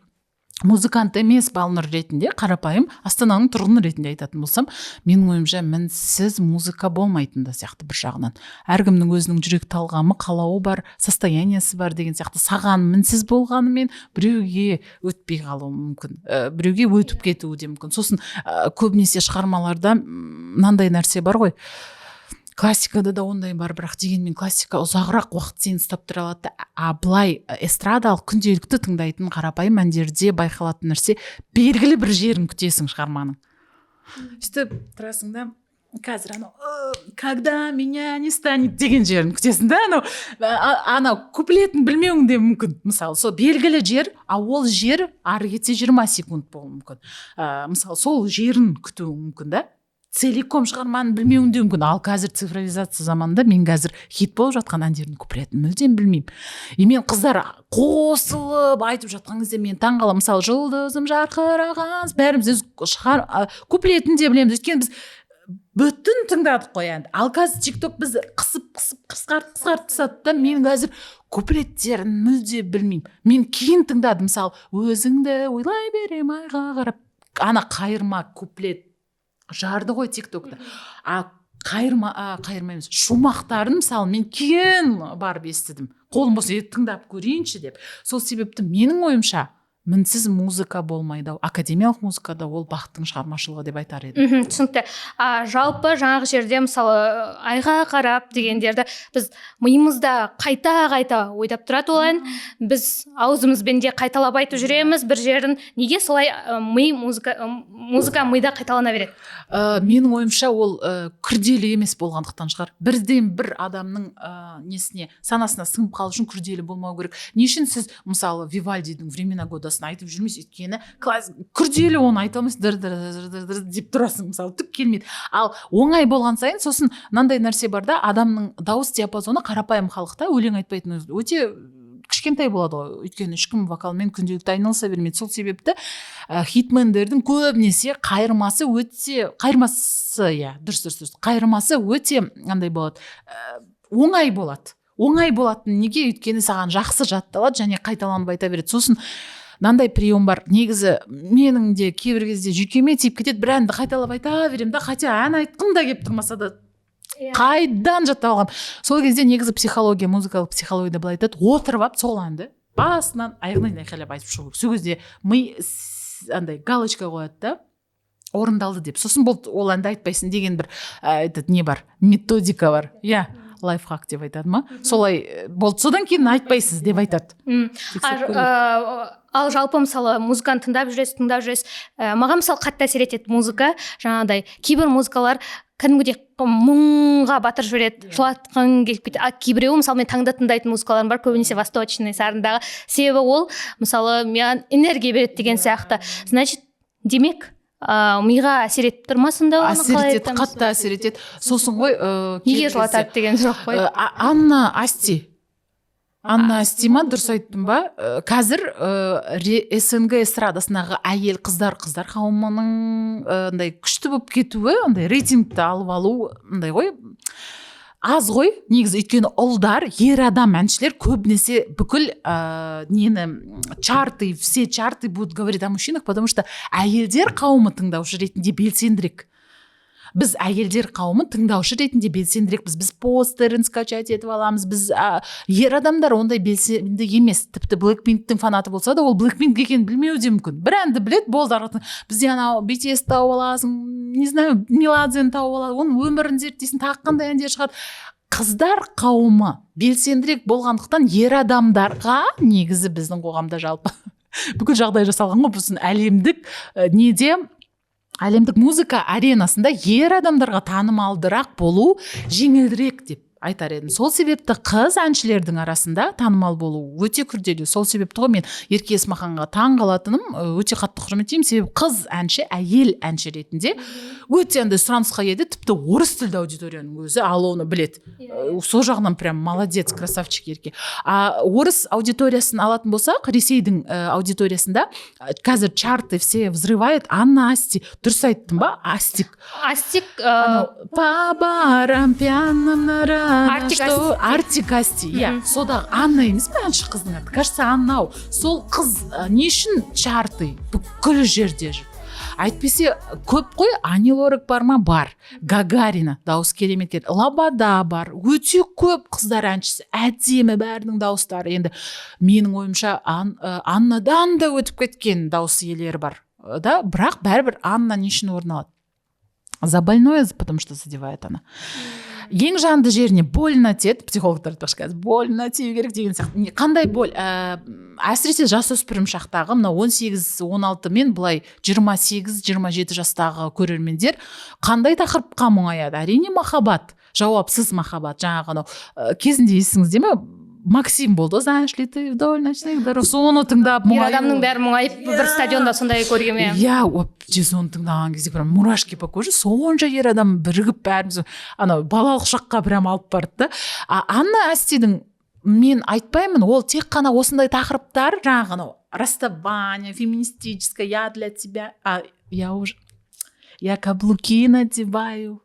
Музыкант емес, Балнұр ретінде, қарапайым Астананың тұрғыны ретінде айтатын болсам, менің ойымша, мінсіз музыка болмайтын да сияқты. Бір жағынан, әркімнің өзінің жүрек талғамы, қалауы бар, состояние сі бар деген сияқты. Саған мінсіз болғанымен, біреуге өтпей қалуы мүмкін, біреуге өтіп кетуі де мүмкін. Сосын көбінесе шығармаларда мынандай нәрсе бар ғой, классикада да ондай бар, бірақ дегенмен классика ұзағырақ уақыт сені ұстап тұра алады да. А былай эстрадалық, күнделікті тыңдайтын қарапайым әндерде байқалатын нәрсе: белгілі бір жерін күтесің шығарманың, сөйтіп тұрасың да, қазір анау «когда меня не станет» деген жерін күтесің да, анау анау куплетін білмеуің де мүмкін. Мысалы, сол белгілі жер, а ол жер ары кетсе 20 секунд болуы мүмкін. Мысалы, сол жерін күтуің мүмкін да, целиком шығарманы білмеуің де мүмкін. Ал қазір цифровизация заманында мен қазір хит болып жатқан әндердің куплетін мүлдем білмеймін. И мен қыздар қосылып айтып жатқан кезде мен таңқаламын. Мысалы, «Жұлдызым жарқыраған», бәріміз өз шығар куплетін де білеміз, өйткені біз бүтін тыңдадық қой әнді. Ал қазір Тик Ток бізді қысып қысып, қысқартып қысқартып тастады да, мен қазір куплеттерін мүлде білмеймін. Мен кейін тыңдадым. Мысалы, «Өзіңді ойлай берем айға қарап», ана қайырма куплет жарды ғой Тик Токта. А қайырма, қайырма емес, шумақтарын, мысалы, мен кейін барып естідім, қолым бос еді, тыңдап көрейінші деп. Сол себепті, менің ойымша, мінсіз музыка болмайды ау. Академиялық музыкада ол Бахтың шығармашылығы деп айтар едім. Түсінікті. Жалпы жаңағы жерде, мысалы, «Айға қарап» дегендерді біз миымызда қайта қайта ойлап тұрады ол ән, біз аузымызбен де қайталап айтып жүреміз бір жерін. Неге солай, ми музыка, музыка мида қайталана береді? Менің ойымша, ол күрделі емес болғандықтан шығар. Бірден бір адамның несіне, санасына сіңіп қалу үшін күрделі болмау керек. Не үшін сіз, мысалы, Вивальдидің «Времена года» сын айтып жүрмейсіз? Өйткені күрделі, оны айта алмайсыз, дыр дыр дыр дыр дыр деп тұрасың, мысалы, түк келмейді. Ал оңай болған сайын. Сосын мынандай нәрсе бар да, адамның дауыс диапазоны қарапайым халықта, өлең айтпайтын, өте кішкентай болады ғой, өйткені ешкім вокалмен күнделікті айналыса бермейді. Сол себепті хитмендердің көбінесе қайырмасы өте, қайырмасы, иә, дұрыс, дұрыс, дұрыс, қайырмасы өте андай болады, оңай болады. Оңай болатын неге? Өйткені саған жақсы жатталады және қайталанып айта береді. Сосын мынандай прием бар негізі, менің де кейбір кезде жүйкеме тиіп кетеді, бір әнді қайталап айта беремін да, хотя ән айтқым да келіп тұрмаса да. Қайдан жаттап алғанмын? Сол кезде негізі психология, музыкалық психологияда былай айтады: отырып алып, сол әнді басынан аяғына дейін айқайлап айтып шығу керек. Сол кезде ми андай галочка қояды да, орындалды деп. Сосын болды, ол әнді айтпайсың деген бір этот не бар, методика бар, иә, лайфхак деп айтады ма, солай. Болды, содан кейін айтпайсыз деп айтады. Тексеріп көру керек. Ал жалпы, мысалы, музыканы тыңдап жүресіз, тыңдап жүресіз, маған, мысалы, қатты әсер етеді музыка. Жаңағыдай кейбір музыкалар кәдімгідей мұңға батырып жібереді, жылатқың келіп кетеді. А кейбіреуі, мысалы, мен таңда тыңдайтын музыкаларым бар, көбінесе восточный сарындағы, себебі ол, мысалы, маған энергия береді деген сияқты. Значит, демек, миға әсер етіп тұр ма сонда? Оны Әсер қалай етеді. айтамыз? Қатты әсер етеді. Сосын ғой Неге кейбір жылатады кезде, деген сұрақ қой. Анна Асти, Анна Асти ма, дұрыс айттым ба? Қазір СНГ эстрадасындағы әйел қыздар, қыздар қауымының андай күшті болып кетуі, андай рейтингті алып алу андай ғой, аз ғой негізі. Өйткені ұлдар, ер адам әншілер көбінесе бүкіл нені, чарты, все чарты будут говорить о мужчинах, потому что әйелдер қауымы тыңдаушы ретінде белсендірек. Біз, әйелдер қауымы, тыңдаушы ретінде белсендірекпіз, біз постерін скачать етіп аламыз. Біз, ер адамдар ондай белсенді емес. Тіпті Блэкпинктің фанаты болса да, ол Блэкпинк екенін білмеуі де мүмкін, бір әнді біледі, болды. Ары бізде анау BTS тауып аласың, не знаю, Меладзені тауып алады, оның өмірін зерттейсің, тағы қандай әндер шығады. Қыздар қауымы белсендірек болғандықтан, ер адамдарға негізі біздің қоғамда жалпы бүкіл жағдай жасалған ғой. Біздің әлемдік неде, әлемдік музыка аренасында ер адамдарға танымалдырақ болу жеңілірек деп айтар едім. Сол себепті қыз әншілердің арасында танымал болу өте күрделі. Сол себепті ғой мен Ерке Есмаханға таң қалатыным, өте қатты құрметтеймін, себебі қыз әнші, әйел әнші ретінде өте андай сұранысқа ие де, тіпті орыс тілді аудиторияның өзі ал оны біледі. Сол жағынан прям молодец, красавчик Ерке. А орыс аудиториясын алатын болсақ, Ресейдің аудиториясында қазір чарты все взрывает Анна Асти. Дұрыс айттым ба, Астик? Астик. Анау «По барам пьяным на Артик Что Артик Асти, иә. Содағы Анна емес пе әнші қыздың аты? Кажется, Анна ау. Сол қыз не үшін чарты бүкіл жерде жүр? Әйтпесе көп қой. Ани Лорак бар ма? Бар. Гагарина дауыс керемет келді. Лобода бар. Өте көп қыздар әншісі, әдемі бәрінің дауыстары. Енді менің ойымша, Аннадан да өтіп кеткен дауыс иелері бар да, бірақ бәрібір Анна не үшін орын алады? За больное, потому что задевает она. Ең жанды жеріне больно тиеді. Психологтар айтпақшы, қазір больно тию керек деген сияқты. Қандай боль? Әсіресе жасөспірім шақтағы, мына 18-16 мен былай 28-27 жастағы көрермендер қандай тақырыпқа мұңаяды? Әрине, махаббат, жауапсыз махаббат. Жаңағы анау кезінде, есіңізде ме, Максим болды ғой, «Знаешь ли ты вдоль ночных дорог», соны тыңдап Ер мұңаю. адамның бәрі мұңайып, бір стадионда сондай көргенмін, иә. Иә, вообще соны тыңдаған кезде прям мурашки по коже. Сонша ер адам бірігіп, бәріміз анау балалық шаққа прям алып барды да. А Анна Әстидің, мен айтпаймын, ол тек қана осындай тақырыптар, жаңағы анау расставание, феминистическое, «Я для тебя», а я уже, «Я каблуки надеваю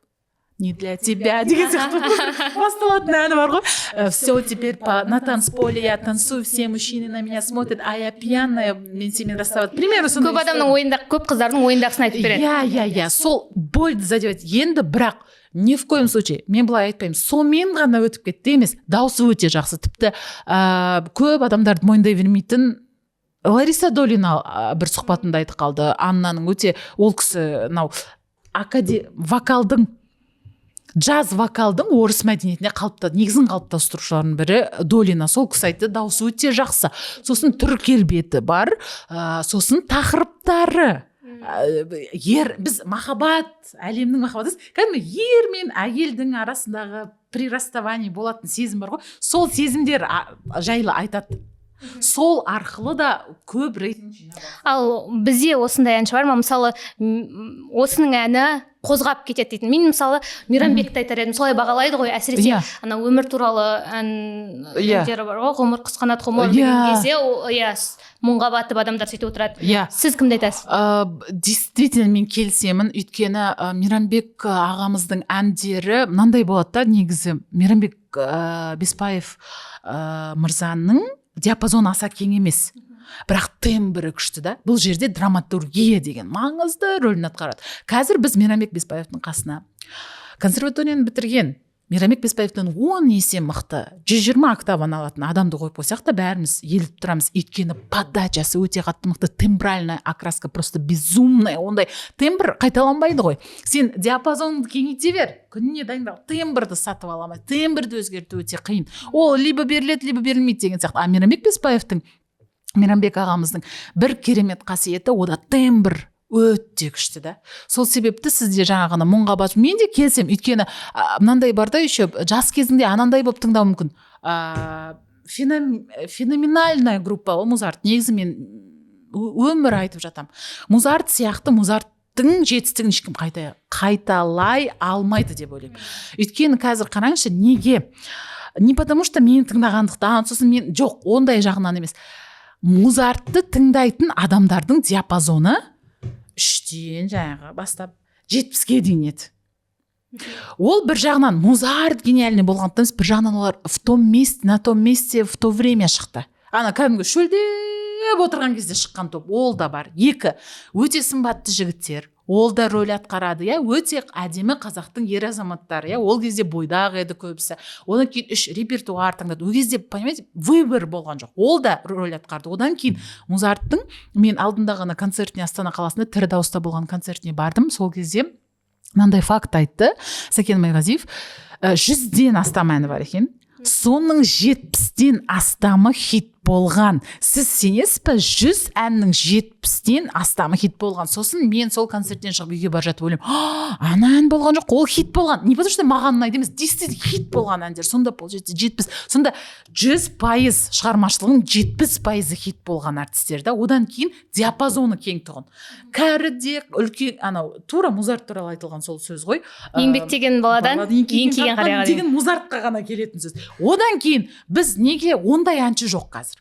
не для тебя» деген сияқты басталатын әні бар ғой. «Все теперь по на танцполе я танцую, все мужчины на меня смотрят, а я пьяная, мен сенімен расставаться», примерно сондай. Көп адамның ойында, көп қыздардың ойындағысын айтып береді. Иә, сол больді задевать. Енді бірақ ни в коем случае мен былай айтпаймын, сонымен ғана өтіп кетті емес. Дауысы өте жақсы. Тіпті көп адамдарды мойындай бермейтін Лариса Долина бір сұхбатында айтып қалды Аннаның өте, ол кісі мынау вокалдың, джаз вокалдың орыс мәдениетіне негізін қалыптастырушылардың бірі Долина. Сол кісі айтты: дауысы өте жақсы, сосын түр келбеті бар, сосын тақырыптары ер, біз махаббат, әлемнің махаббаты, кәдімгі ер мен әйелдің арасындағы при расставании болатын сезім бар ғой, сол сезімдер жайлы айтады. Сол арқылы да көп рейтинг жинап алды. Ал бізде осындай әнші бар ма, мысалы, осының әні қозғап кетеді дейтін? Мен, мысалы, Мейрамбекті айтар едім, солай бағалайды ғой әсіресе. Ана өмір туралы ән әндері бар ғой, «Ғұмыр қыс қанат ғұмыр» деген кезде, иә, мұңға батып адамдар сөйтіп отырады. Сіз кімді айтасыз? Действительно, мен келісемін, өйткені Мейрамбек ағамыздың әндері мынандай болады да. Негізі Мейрамбек Беспаев мырзаның диапазоны аса кең емес, бірақ тембрі күшті да. Бұл жерде драматургия деген маңызды рөлін атқарады. Қазір біз Мейрамбек Беспаевтың қасына консерваторияны бітірген, Мейрамбек Беспаевтан 10 есе мықты, 120 октаваны алатын адамды қойып қойсақ та, бәріміз еліп тұрамыз, өйткені подачасы өте қатты мықты, тембральная окраска просто безумная. Ондай тембр қайталанбайды ғой. Сен диапазоныңды кеңейте бер, күніне дайындал, тембрді сатып ала алмай, тембрді өзгерту өте қиын. Ол либо беріледі, либо берілмейді деген сияқты. А Мейрамбек Беспаевтың, Мейрамбек ағамыздың бір керемет қасиеті, ода тембр өте күшті да. Сол себепті сізде жаңағыны мұңға батып, мен де келісемін, өйткені мынандай бар да, еще жас кезіңде анандай болып тыңдау мүмкін. Феноменальная группа ғой Музарт. Негізі мен өмір айтып жатамын, Музарт сияқты, Музарттың жетістігін ешкім қайталай алмайды деп ойлаймын. Өйткені қазір қараңызшы, неге? Не потому что мені тыңдағандықтан, сосын мен, жоқ, ондай жағынан емес. Музартты тыңдайтын адамдардың диапазоны 3-тен жаңағы бастап 70-ке дейін еді. Ол бір жағынан Музарт гениальный болғандықтан емес, бір жағынан олар в том месте, на том месте, в то время шықты. Ана кәдімгі шөлдеп отырған кезде шыққан топ, ол да бар. Екі, өте сымбатты жігіттер, ол да рөл атқарады, иә. Өте әдемі қазақтың ер азаматтары, иә, ол кезде бойдақ еді көбісі. Одан кейін үш, репертуар таңдады. Ол кезде, понимаете, выбор болған жоқ, ол да рөл атқарды. Одан кейін Музарттың мен алдында ғана концертіне, Астана қаласында тірі дауыста болған концертіне бардым. Сол кезде мынандай факт айтты Сәкен Майғазиев: 100-ден астам әні бар екен, соның 70-тен астамы хит болған. Сіз сенесіз бе, 100 әннің 70-тен астамы хит болған? Сосын мен сол концерттен шығып үйге бара жатып ойлаймын: «А, ана ән болған жоқ, ол хит болған». Не потому что маған ұнайды емес, действительно хит болған әндер. Сонда получается 70, сонда 100% шығармашылығының 70%-ы хит болған әртістер да. Одан кейін диапазоны кең тұғын, кәрі де, үлкен. Анау тура Музарт туралы айтылған сол сөз ғой. Еңбектеген баладан еңкейген қарияға дейін. Деген Музартқа ғана келетін сөз. Одан кейін біз неге ондай әнші жоқ қазір?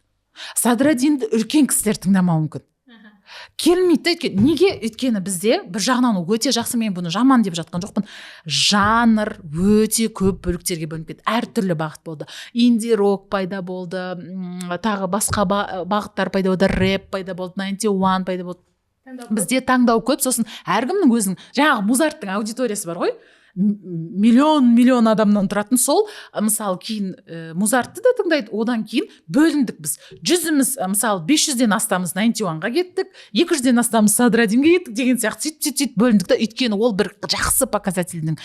Садраддинді үлкен кісілер тыңдамауы мүмкін. Келмейді да. Өйткені неге? Өйткені бізде бір жағынан ол өте жақсы, мен бұны жаман деп жатқан жоқпын. Жанр өте көп бөліктерге бөлініп кетті, әртүрлі бағыт болды. Инди рок пайда болды, тағы басқа бағыттар пайда болды, рэп пайда болды, Ninety One пайда болды. Бізде таңдау көп. Сосын әркімнің өзінің, жаңағы Музарттың аудиториясы бар ғой, миллион миллион адамнан тұратын. Сол, мысалы, кейін Музартты да тыңдайды. Одан кейін бөліндік біз, жүзіміз, мысалы, 500-ден астамыз Ninety One-ға кеттік, 200-ден астамыз Садраддинге кеттік деген сияқты. Сөйтіп, сөйтіп, сөйтіп бөліндік та. Өйткені ол бір жақсы показательдің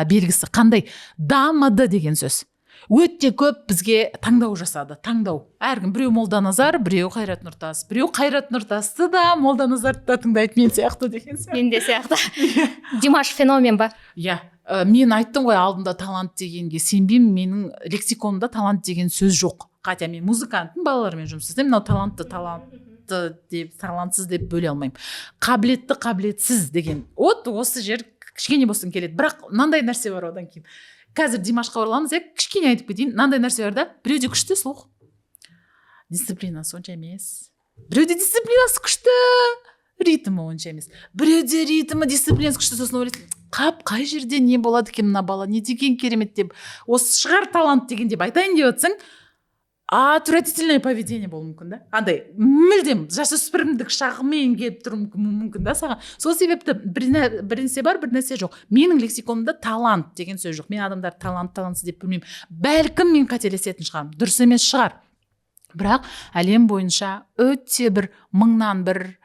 белгісі, қандай дамыды деген сөз. Өте көп бізге таңдау жасады, таңдау. Әркім: біреу Молданазар, біреу Қайрат Нұртас, біреу Қайрат Нұртасты да, Молданазарды да тыңдайды, мен сияқты деген сияқты. Мен де сияқты. Димаш феномен ба? Иә. Мен айттым ғой алдында, талант дегенге сенбеймін. Менің лексиконымда талант деген сөз жоқ, хотя мен музыкантпын, балалармен жұмыс жасаймын. Мынау талантты талантты деп, талантсыз деп бөле алмаймын, қабілетті қабілетсіз деген. Вот осы жер кішкене болсын келеді. Бірақ мынандай нәрсе бар. Одан кейін қазір Димашқа ораламыз, иә. Кішкене айтып кетейін, мынандай нәрсе бар да: біреуде күшті слух, дисциплинасы онша емес; біреуде дисциплинасы күшті, ритмі онша емес; біреуде ритмі, дисциплинасы күшті. Сосын ойлайсың: қап, қай жерде не болады екен, мына бала не деген керемет деп, осы шығар талант деген деп айтайын деп жатсаң, отвратительное поведение болуы мүмкін да, андай мүлдем жасөспірімдік шағымен келіп тұруы мүмкін да саған. Сол себепті бір нәрсе бар, бір нәрсе жоқ. Менің лексиконымда талант деген сөз жоқ. Мен адамдарды талант, талантсыз деп бөлмеймін. Бәлкім, мен қателесетін шығармын, дұрыс емес шығар. Бірақ әлем бойынша өте бір мыңнан бір,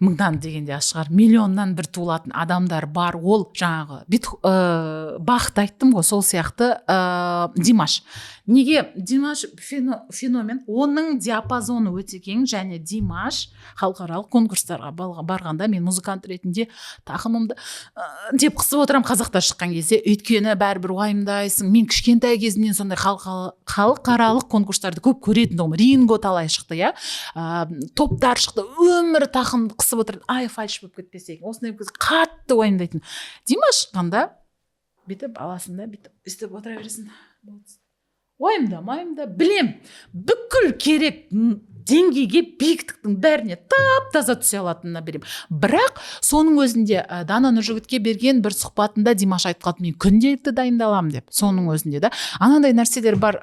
мыңнан дегенде аз шығар, миллионнан бір туылатын адамдар бар. Ол жаңағы Бахты айттым ғой, сол сияқты Димаш. Неге Димаш феномен? Оның диапазоны өте кең. Және Димаш халықаралық конкурстарға барғанда, мен музыкант ретінде тақымымды деп қысып отырамын қазақтар шыққан кезде, өйткені бәрібір уайымдайсың. Мен кішкентай кезімнен сондай халықаралық конкурстарды көп көретін тұғым. Ринго талай шықты, иә, топтар шықты. Өмірі тақымды қысып отырады: ай, фальш болып кетпесе екен, осындай қатты уайымдайтын. Димаш шыққанда бүйтіп аласың да, бүйтіп өйстіп отыра бересің. Уайымдамаймын да, білем, бүкіл керек деңгейге, биіктіктің бәріне тап таза түсе алатынына білемін. Бірақ соның өзінде Дана Нұржігітке берген бір сұхбатында Димаш айтып қалды: «Мен күнделікті дайындаламын», — деп. Соның өзінде да анандай нәрселер бар.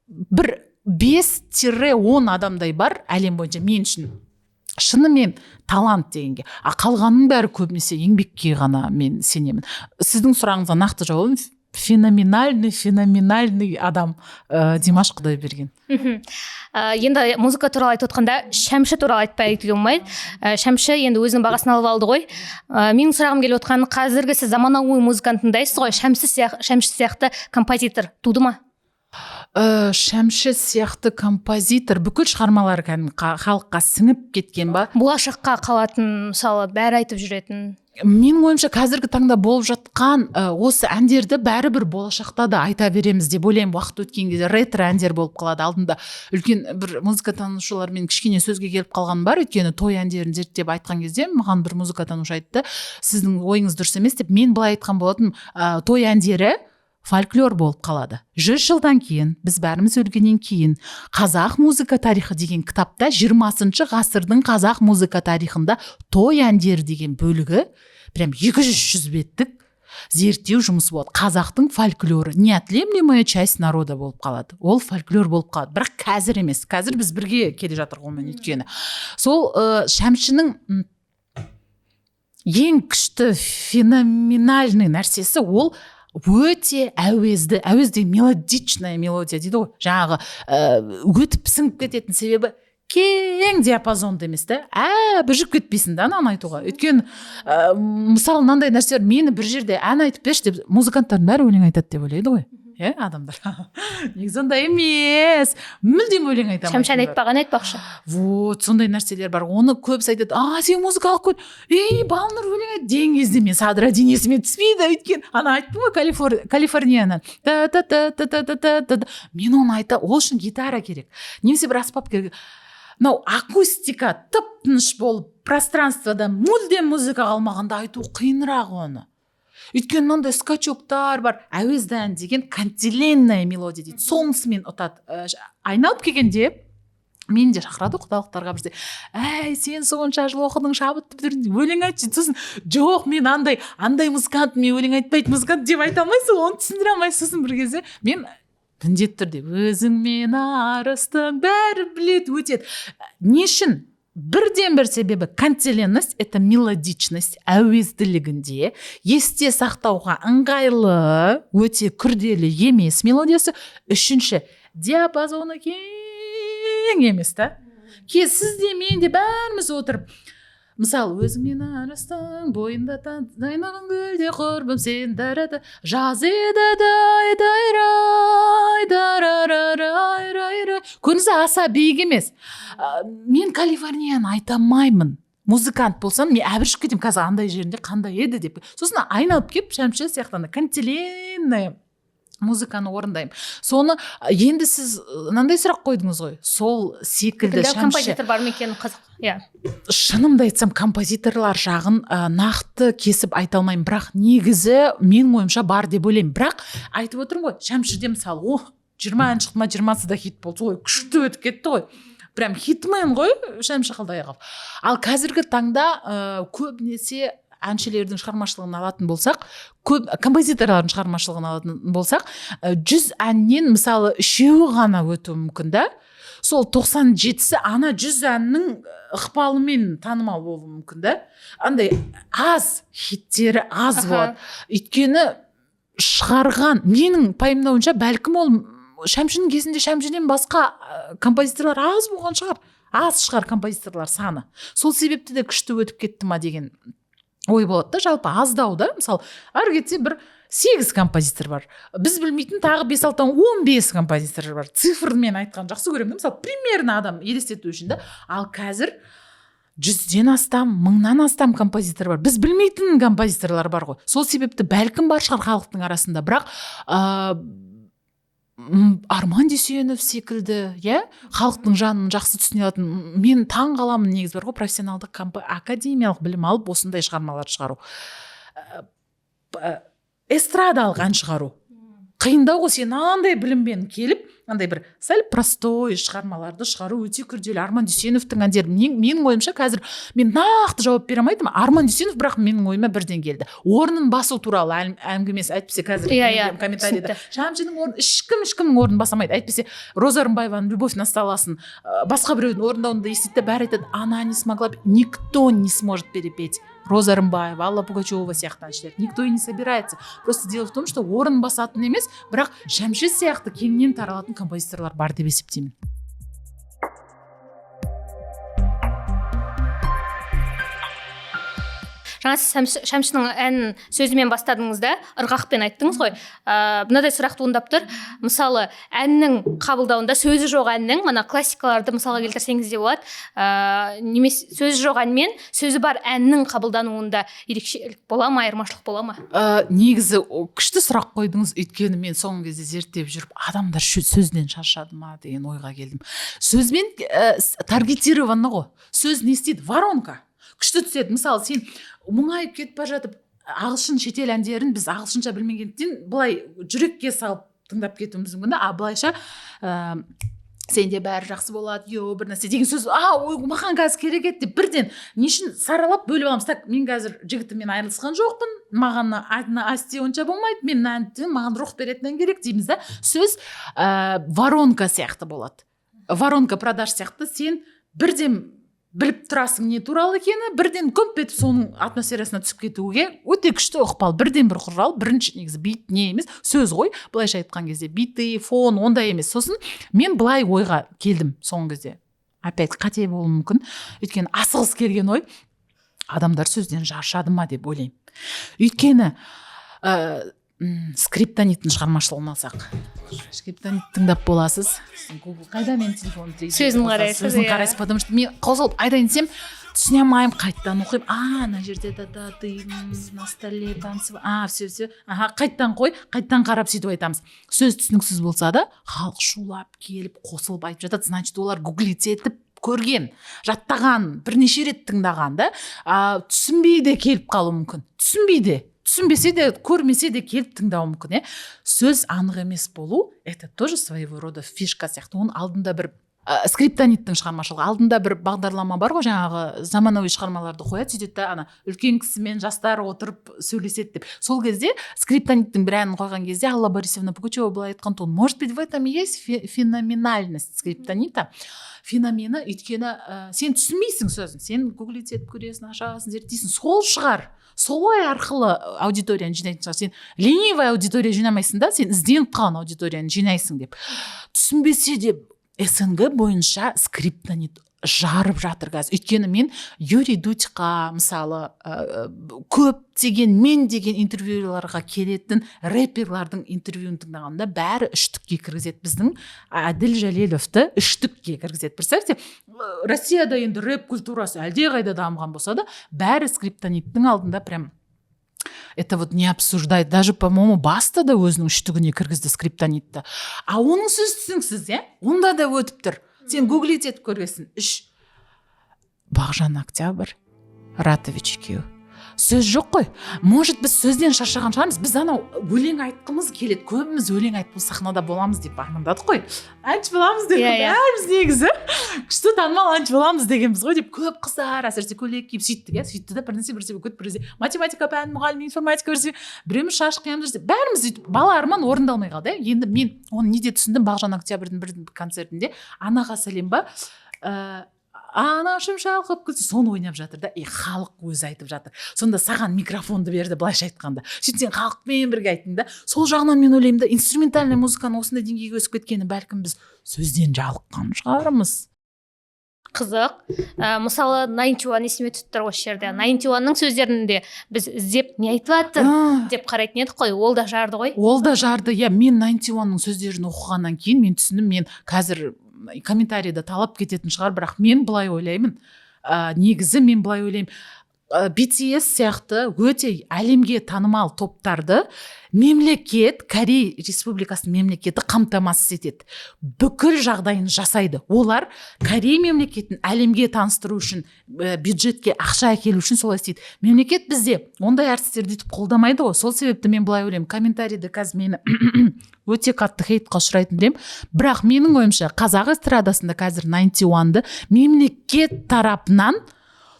Бір 5-10 адамдай бар әлем бойынша мен үшін шынымен талант дегенге, а қалғанның бәрі көбінесе еңбекке ғана мен сенемін. Сіздің сұрағыңызға нақты жауабым: феноменальный, феноменальный адам Димаш Құдайберген. Енді музыка туралы айтып отқанда, Шәмші туралы айтпай кетуге болмайды. Шәмші енді өзінің бағасын алып алды ғой. Менің сұрағым келіп отқаны: қазіргі сіз заманауи музыканы тыңдайсыз ғой, Шәмші сияқты композитор туды ма? Шәмші сияқты композитор, бүкіл шығармалары кәдімгі халыққа сіңіп кеткен ба? Болашаққа қалатын, мысалы, бәрі айтып жүретін. Менің ойымша, қазіргі таңда болып жатқан осы әндерді бәрібір болашақта да айта береміз деп ойлаймын. Уақыт өткен кезде ретро әндер болып қалады. Алдында үлкен бір музыкатанушылармен кішкене сөзге келіп қалғаным бар, өйткені той әндерін зерттеп айтқан кезде маған бір музыкатанушы айтты: «Сіздің ойыңыз дұрыс емес», — деп. Мен былай айтқан болатынмын: той әндері фольклор болып қалады. 100 жылдан кейін, біз бәріміз өлгеннен кейін, «Қазақ музыка тарихы» деген кітапта, 20-ғасырдың қазақ музыка тарихында той әндері деген бөлігі прям 200-300 беттік зерттеу жұмысы болады. Қазақтың фольклоры, неотъемлемая часть народа болып қалады, ол фольклор болып қалады. Бірақ қазір емес, қазір біз бірге келе жатырмық онымен. Өйткені сол Шәмшінің ең күшті, феноменальный нәрсесі — ол өте әуезді, әуезді, мелодичная мелодия дейді ғой жаңағы, өтіп сіңіп кететін. Себебі кең диапазонды емес та, әбіжіп кетпейсің да ананы айтуға. Өйткені мысалы, мынандай нәрсе бар: мені бір жерде ән айтып берші деп, музыканттардың бәрі өлең айтады деп ойлайды ғой, иә, адамдар. Негізі ондай емес, мүлдем өлең айта Шәмші ән алмайтындар. айтпаған айтпақшы. Вот сондай нәрселер бар. Оны көбісі айтады: «А, сен музыкалық көл, ей, Балнұр өлең айт» деген кезде, мен Садраддин есіме түспейді. Өйткені ана айттым ғой, Калифорнияны, та та та та та та та та. Мен оны айта, ол үшін гитара керек немесе бір аспап керек. Мынау акустика, тып тыныш болып, пространствода мүлдем музыка қалмағанда айту қиынырақ оны, өйткені мынандай скачоктар бар. Әуезді ән деген кантиленная мелодия дейді, сонысымен ұтады. Айналып келгенде Мені де шақырады ғой құдалықтарға бізде: «Әй, сен сонша жыл оқыдың, шабытты бітірдің, өлең айтшы». Сосын: «Жоқ, мен андай музыкант, мен өлең айтпайтын музыкант», – деп айта алмайсың, оны түсіндіре алмайсың. Сосын бір кезде мен міндетті түрде «Өзіңмен арыстың» бәрі біледі, өтеді. Не үшін? Бірден бір себебі – кантиленность, это мелодичность, әуезділігінде, есте сақтауға ыңғайлы, өте күрделі емес мелодиясы. Үшінші, диапазоны кең емес та. Сіз де, мен де, бәріміз отырып, мысалы, «Өзіңмен арыстың бойында гүлде құрбым сен дарада жаз еді дай дай рай дарарарай рай рай», көрдіңіз, аса биік емес. Мен «Калифорнияны» айта алмаймын. Музыкант болсам, мен әбіржіп кетемін қазір, андай жерінде қандай еді деп. Сосын айналып келіп, Шәмші сияқты ана кантиленная музыканы орындаймын. Соны енді сіз мынандай сұрақ қойдыңыз ғой, сол секілді Шәмші композитор бар ма екен, қызық, иә. Шынымды айтсам, композиторлар жағын нақты кесіп айта алмаймын, бірақ негізі менің ойымша бар деп ойлаймын. Бірақ айтып отырмын ғой, Шәмшіде, мысалы, о, 20 ән шықты ма, 20-сы да хит болды, солай күшті өтіп кетті ғой, прям хитмен ғой Шәмші Қалдаяқов. Ал қазіргі таңда көбінесе әншілердің шығармашылығын алатын болсақ, көп композиторлардың шығармашылығын алатын болсақ, 100 әннен, мысалы, үшеуі ғана өтуі мүмкін да. Сол 97-сі ана 100 әннің ықпалымен танымал болуы мүмкін да. Андай аз, хиттері аз болады. Өйткені шығарған, менің пайымдауымша, бәлкім, ол Шәмшінің кезінде Шәмшіден басқа композиторлар аз болған шығар, аз шығар композиторлар саны. Сол себепті де күшті өтіп кетті ма деген ой болады да. Жалпы аздау да. Мысалы, ары кетсе бір сегіз композитор бар, біз білмейтін тағы бес алтау, 15 композитор бар. Цифрмен айтқан жақсы көремін да, мысалы, примерно адам елестету үшін да. Ал қазір 100-ден астам, 1000-нан астам композитор бар, біз білмейтін композиторлар бар ғой. Сол себепті бәлкім бар шығар халықтың арасында, бірақ Арман Дүйсенов секілді, иә, халықтың жанын жақсы түсіне алатын. Мен таң қаламын негізі, бар ғой, профессионалдық академиялық білім алып, осындай шығармалар шығару, эстрадалық ән шығару қиындау ғой. Сен андай біліммен келіп, андай бір сәл простой шығармаларды шығару өте күрделі. Арман Дүйсеновтің әндері, менің ойымша, қазір мен нақты жауап бере алмайтынмын, Арман Дүйсенов, бірақ менің ойыма бірден келді. Орнын басу туралы әңгімесі, әйтпесе қазір Иә, иә, комментарийда Шәмшінің орнын ешкім, ешкімнің орнын баса алмайды. Әйтпесе Роза Рымбаеваның «Любовь настала» сын басқа біреудің орындауында естиді де, бәрі айтады: «Она не смогла». Никто не сможет перепеть Роза Рымбаева, Алла Пугачева сияқты әншілер, никто и не собирается. Просто дело в том, что орын басатын емес, бірақ Шәмші сияқты кеңінен таралатын композиторлар бар деп есептеймін. Жаңа сіз Шәмшінің әнін сөзімен бастадыңыз да, ырғақпен айттыңыз ғой. Мынадай сұрақ туындап тұр. Мысалы, әннің қабылдауында сөзі жоқ әннің, мына классикаларды мысалға келтірсеңіз де болады, немесе сөзі жоқ ән мен сөзі бар әннің қабылдануында ерекшелік бола ма, айырмашылық бола ма? Негізі күшті сұрақ қойдыңыз, өйткені мен соңғы кезде зерттеп жүріп, адамдар сөзден шаршады ма деген ойға келдім. Сөзбен таргетированный ғой. Сөз не істейді? Воронка күшті түседі. Мысалы, сен мұңайып кетіп бара жатып, ағылшын, шетел әндерін біз ағылшынша білмегендіктен былай жүрекке салып тыңдап кетуіміз мүмкін да. А былайша «сенде бәрі жақсы болады, йо» бір нәрсе деген сөз, а, ой, маған қазір керек еді деп бірден не үшін саралап бөліп аламыз. Так, мен қазір жігітіммен айырылысқан жоқпын, маған мына асте онша болмайды, мен мына, маған рух беретін ән керек дейміз да. Сөз воронка сияқты болады, воронка продаж сияқты. Сен бірден біліп тұрасың не туралы екені, бірден көмп етіп соның атмосферасына түсіп кетуге өте күшті ықпал, бірден бір құрал. Бірінші негізі бит не емес, сөз ғой, былайша айтқан кезде. Биты, фон ондай емес. Сосын мен былай ойға келдім соңғы кезде, опять қате болуы мүмкін, өйткені асығыс келген ой. Адамдар сөзден шаршады ма деп ойлаймын. Өйткені Скриптониттің шығармашылығын алсақ, Скриптонит тыңдап боласыз. Google қайда, менің телефоным? Сөзін қарайсыз, сөзін иә. қарайсыз, потому что мен қосылып айтайын десем, түсіне алмаймын, қайтадан оқимын. А, ана жерде да да ты на столе танцевал, а, все, все, аха, қайтадан қой, қайтадан қарап, сөйтіп айтамыз. Сөз түсініксіз болса да, халық шулап келіп қосылып айтып жатады. Значит, олар гуглить етіп көрген, жаттаған, бірнеше рет тыңдаған да. А, түсінбей де келіп қалуы мүмкін, түсінбей де, түсінбесе де, көрмесе де келіп тыңдауы мүмкін, иә. Сөз анық емес болу – это тоже своего рода фишка сияқты. Оның алдында бір Скриптониттің шығармашылығы алдында бір бағдарлама бар ғой, жаңағы заманауи шығармаларды қояды, сөйтеді да, ана үлкен кісімен жастар отырып сөйлеседі деп. Сол кезде Скриптониттің бір әнін қойған кезде Алла Борисовна Пугачева былай айтқан тұғын: «Может быть, в этом и есть феноменальность Скриптонита, феномені, өйткені сен түсінбейсің сөзін, сен гуглить етіп көресің, ашасың, зерттейсің. Сол шығар, солай арқылы аудиторияны жинайтын шығар. Сен ленивый аудитория жинамайсың да, сен ізденіп қалған аудиторияны жинайсың», — деп. Түсінбесе де, СНГ бойынша Скриптонит жарып жатыр қазір. Өйткені мен Юрий Дудьқа, мысалы, көптеген мен деген интервьюларға келетін рэперлардың интервьюін тыңдағанда, бәрі үштікке кіргізеді, біздің Әділ Жәлеловті үштікке кіргізеді. Представьте, Россияда енді рэп культурасы әлдеқайда дамыған болса да, бәрі Скриптониттің алдында прям это вот не обсуждает. Даже, по моему, Баста да өзінің үштігіне кіргізді Скриптонитті. А оның сөзі түсініксіз, иә, онда да өтіп тұр. Сен гуглить етіп көргенсің. Үш Бағжан Октябрь, Ратович екеуі, сөз жоқ қой. Может, біз сөзден шаршаған шығармыз. Біз анау өлең айтқымыз келеді, көбіміз өлең айтып сахнада боламыз деп армандадық қой, әнші боламыз деп. Иә, иә. Бәріміз негізі күшті танымал әнші боламыз дегенбіз ғой деп. Көп қыздар, әсіресе, көйлек киіп сөйттік, иә, сөйтті да, бір нәрсе, бір нәрсе болып кетті. Бір кезде математика пәні мұғалімі, информатика, бір нәрсе, біреуміз шаш қиямыз, бір нәрсе, бәріміз сөйтіп бала арман орындалмай қалды, иә. Енді мен оны неде түсіндім? Бағжан Октябрьдің бір концертінде «Анаға сәлем» ба, «Анашым шалқып күлсе», соны ойнап жатыр да, и халық өзі айтып жатыр. Сонда саған микрофонды берді, былайша айтқанда, сөйтіп сен халықпен бірге айттың да. Сол жағынан мен ойлаймын да, инструментальный музыканың осындай деңгейге өсіп кеткені, бәлкім, біз сөзден жалыққан шығармыз. Қызық. Мысалы, Ninety One есіме түсіп тұр осы жерде. Ninety One-ның сөздерін де біз іздеп, не айтып жатыр деп қарайтын едік қой. Ол да жарды ғой. Ол да жарды, иә. Мен Ninety One-ның сөздерін оқығаннан кейін мен түсіндім. Мен қазір комментарийда талап кететін шығар, бірақ мен былай ойлаймын, негізі мен былай ойлаймын: BTS сияқты өте әлемге танымал топтарды мемлекет, Корей Республикасының мемлекеті қамтамасыз етеді, бүкіл жағдайын жасайды. Олар Корей мемлекетін әлемге таныстыру үшін, бюджетке ақша әкелу үшін солай істейді. Мемлекет бізде ондай әртістерді өйтіп қолдамайды ғой. Сол себепті мен былай ойлаймын, комментарийде қазір мені өте қатты хейтқа ұшырайтынын білемін, бірақ менің ойымша, қазақ эстрадасында қазір Ninety One-ды мемлекет тарапынан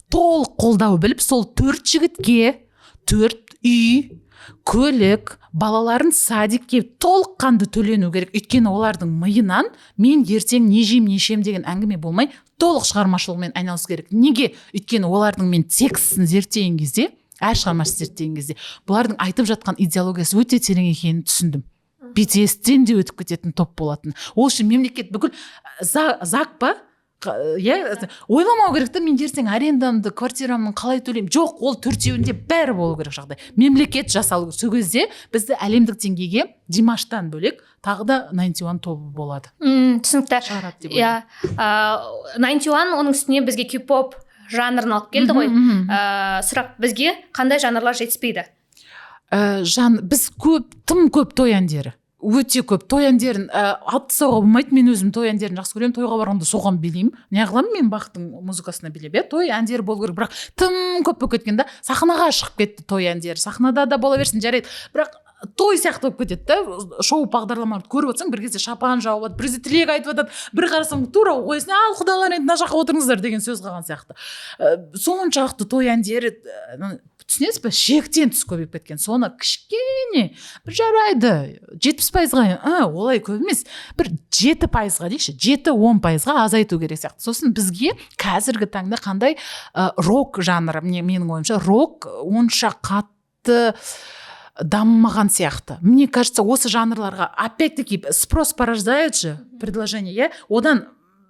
толық қолдау біліп, сол төрт жігітке төрт үй, көлік, балаларын садикке толыққанды төлену керек. Өйткені олардың миынан «мен ертең не жеймін, не ішемін» деген әңгіме болмай, толық шығармашылығымен айналысу керек. Неге? Өйткені олардың, мен текстін зерттеген кезде, әр шығармасын зерттеген кезде, бұлардың айтып жатқан идеологиясы өте терең екенін түсіндім. BTS-тен де өтіп кететін топ болатын. Ол үшін мемлекет бүкіл ЗАГ па, иә, ойламау керек та, мен ертең арендамды, квартирамның қалай төлеймін. Жоқ, ол төртеуінде бәрі болу керек жағдай, мемлекет жасалу керек. Сол кезде бізді әлемдік деңгейге Димаштан бөлек тағы да Ninety One тобы болады. Түсінікті. Шығарады деп. Иә, Ninety One оның үстіне бізге кей-поп жанрын алып келді ғой. Сұрақ: бізге қандай жанрлар жетіспейді? Жан, біз көп, тым көп той әндері, өте көп той әндерін алып тастауға болмайды. Мен өзім той әндерін жақсы көремін, тойға барғанда соған билеймін. Не қыламын мен Бахтың музыкасына билеп, иә? Той әндері болу керек, бірақ тым көп болып кеткен да, сахнаға шығып кетті той әндері. Сахнада да бола берсін, жарайды, бірақ той сияқты болып кетеді да. Шоу бағдарламаларды көріп отырсаң, бір кезде шапан жауып жатыр, бір кезде тілек айтып жатады, бір қарасаң, тура қойсын, «ал, құдалар, енді мына жаққа отырыңыздар» деген сөз қалған сияқты. Соншалықты той әндері, түсінесіз ба, шектен тыс көбейіп кеткен. Соны кішкене бір, жарайды, 70%-ға, олай көп емес, бір 7%-ға дейікші, 7-10%-ға азайту керек сияқты. Сосын бізге қазіргі таңда қандай рок жанры? Міне, менің ойымша, рок онша қатты дамымаған сияқты. Мне кажется, осы жанрларға опять таки спрос порождает же предложение, иә. Одан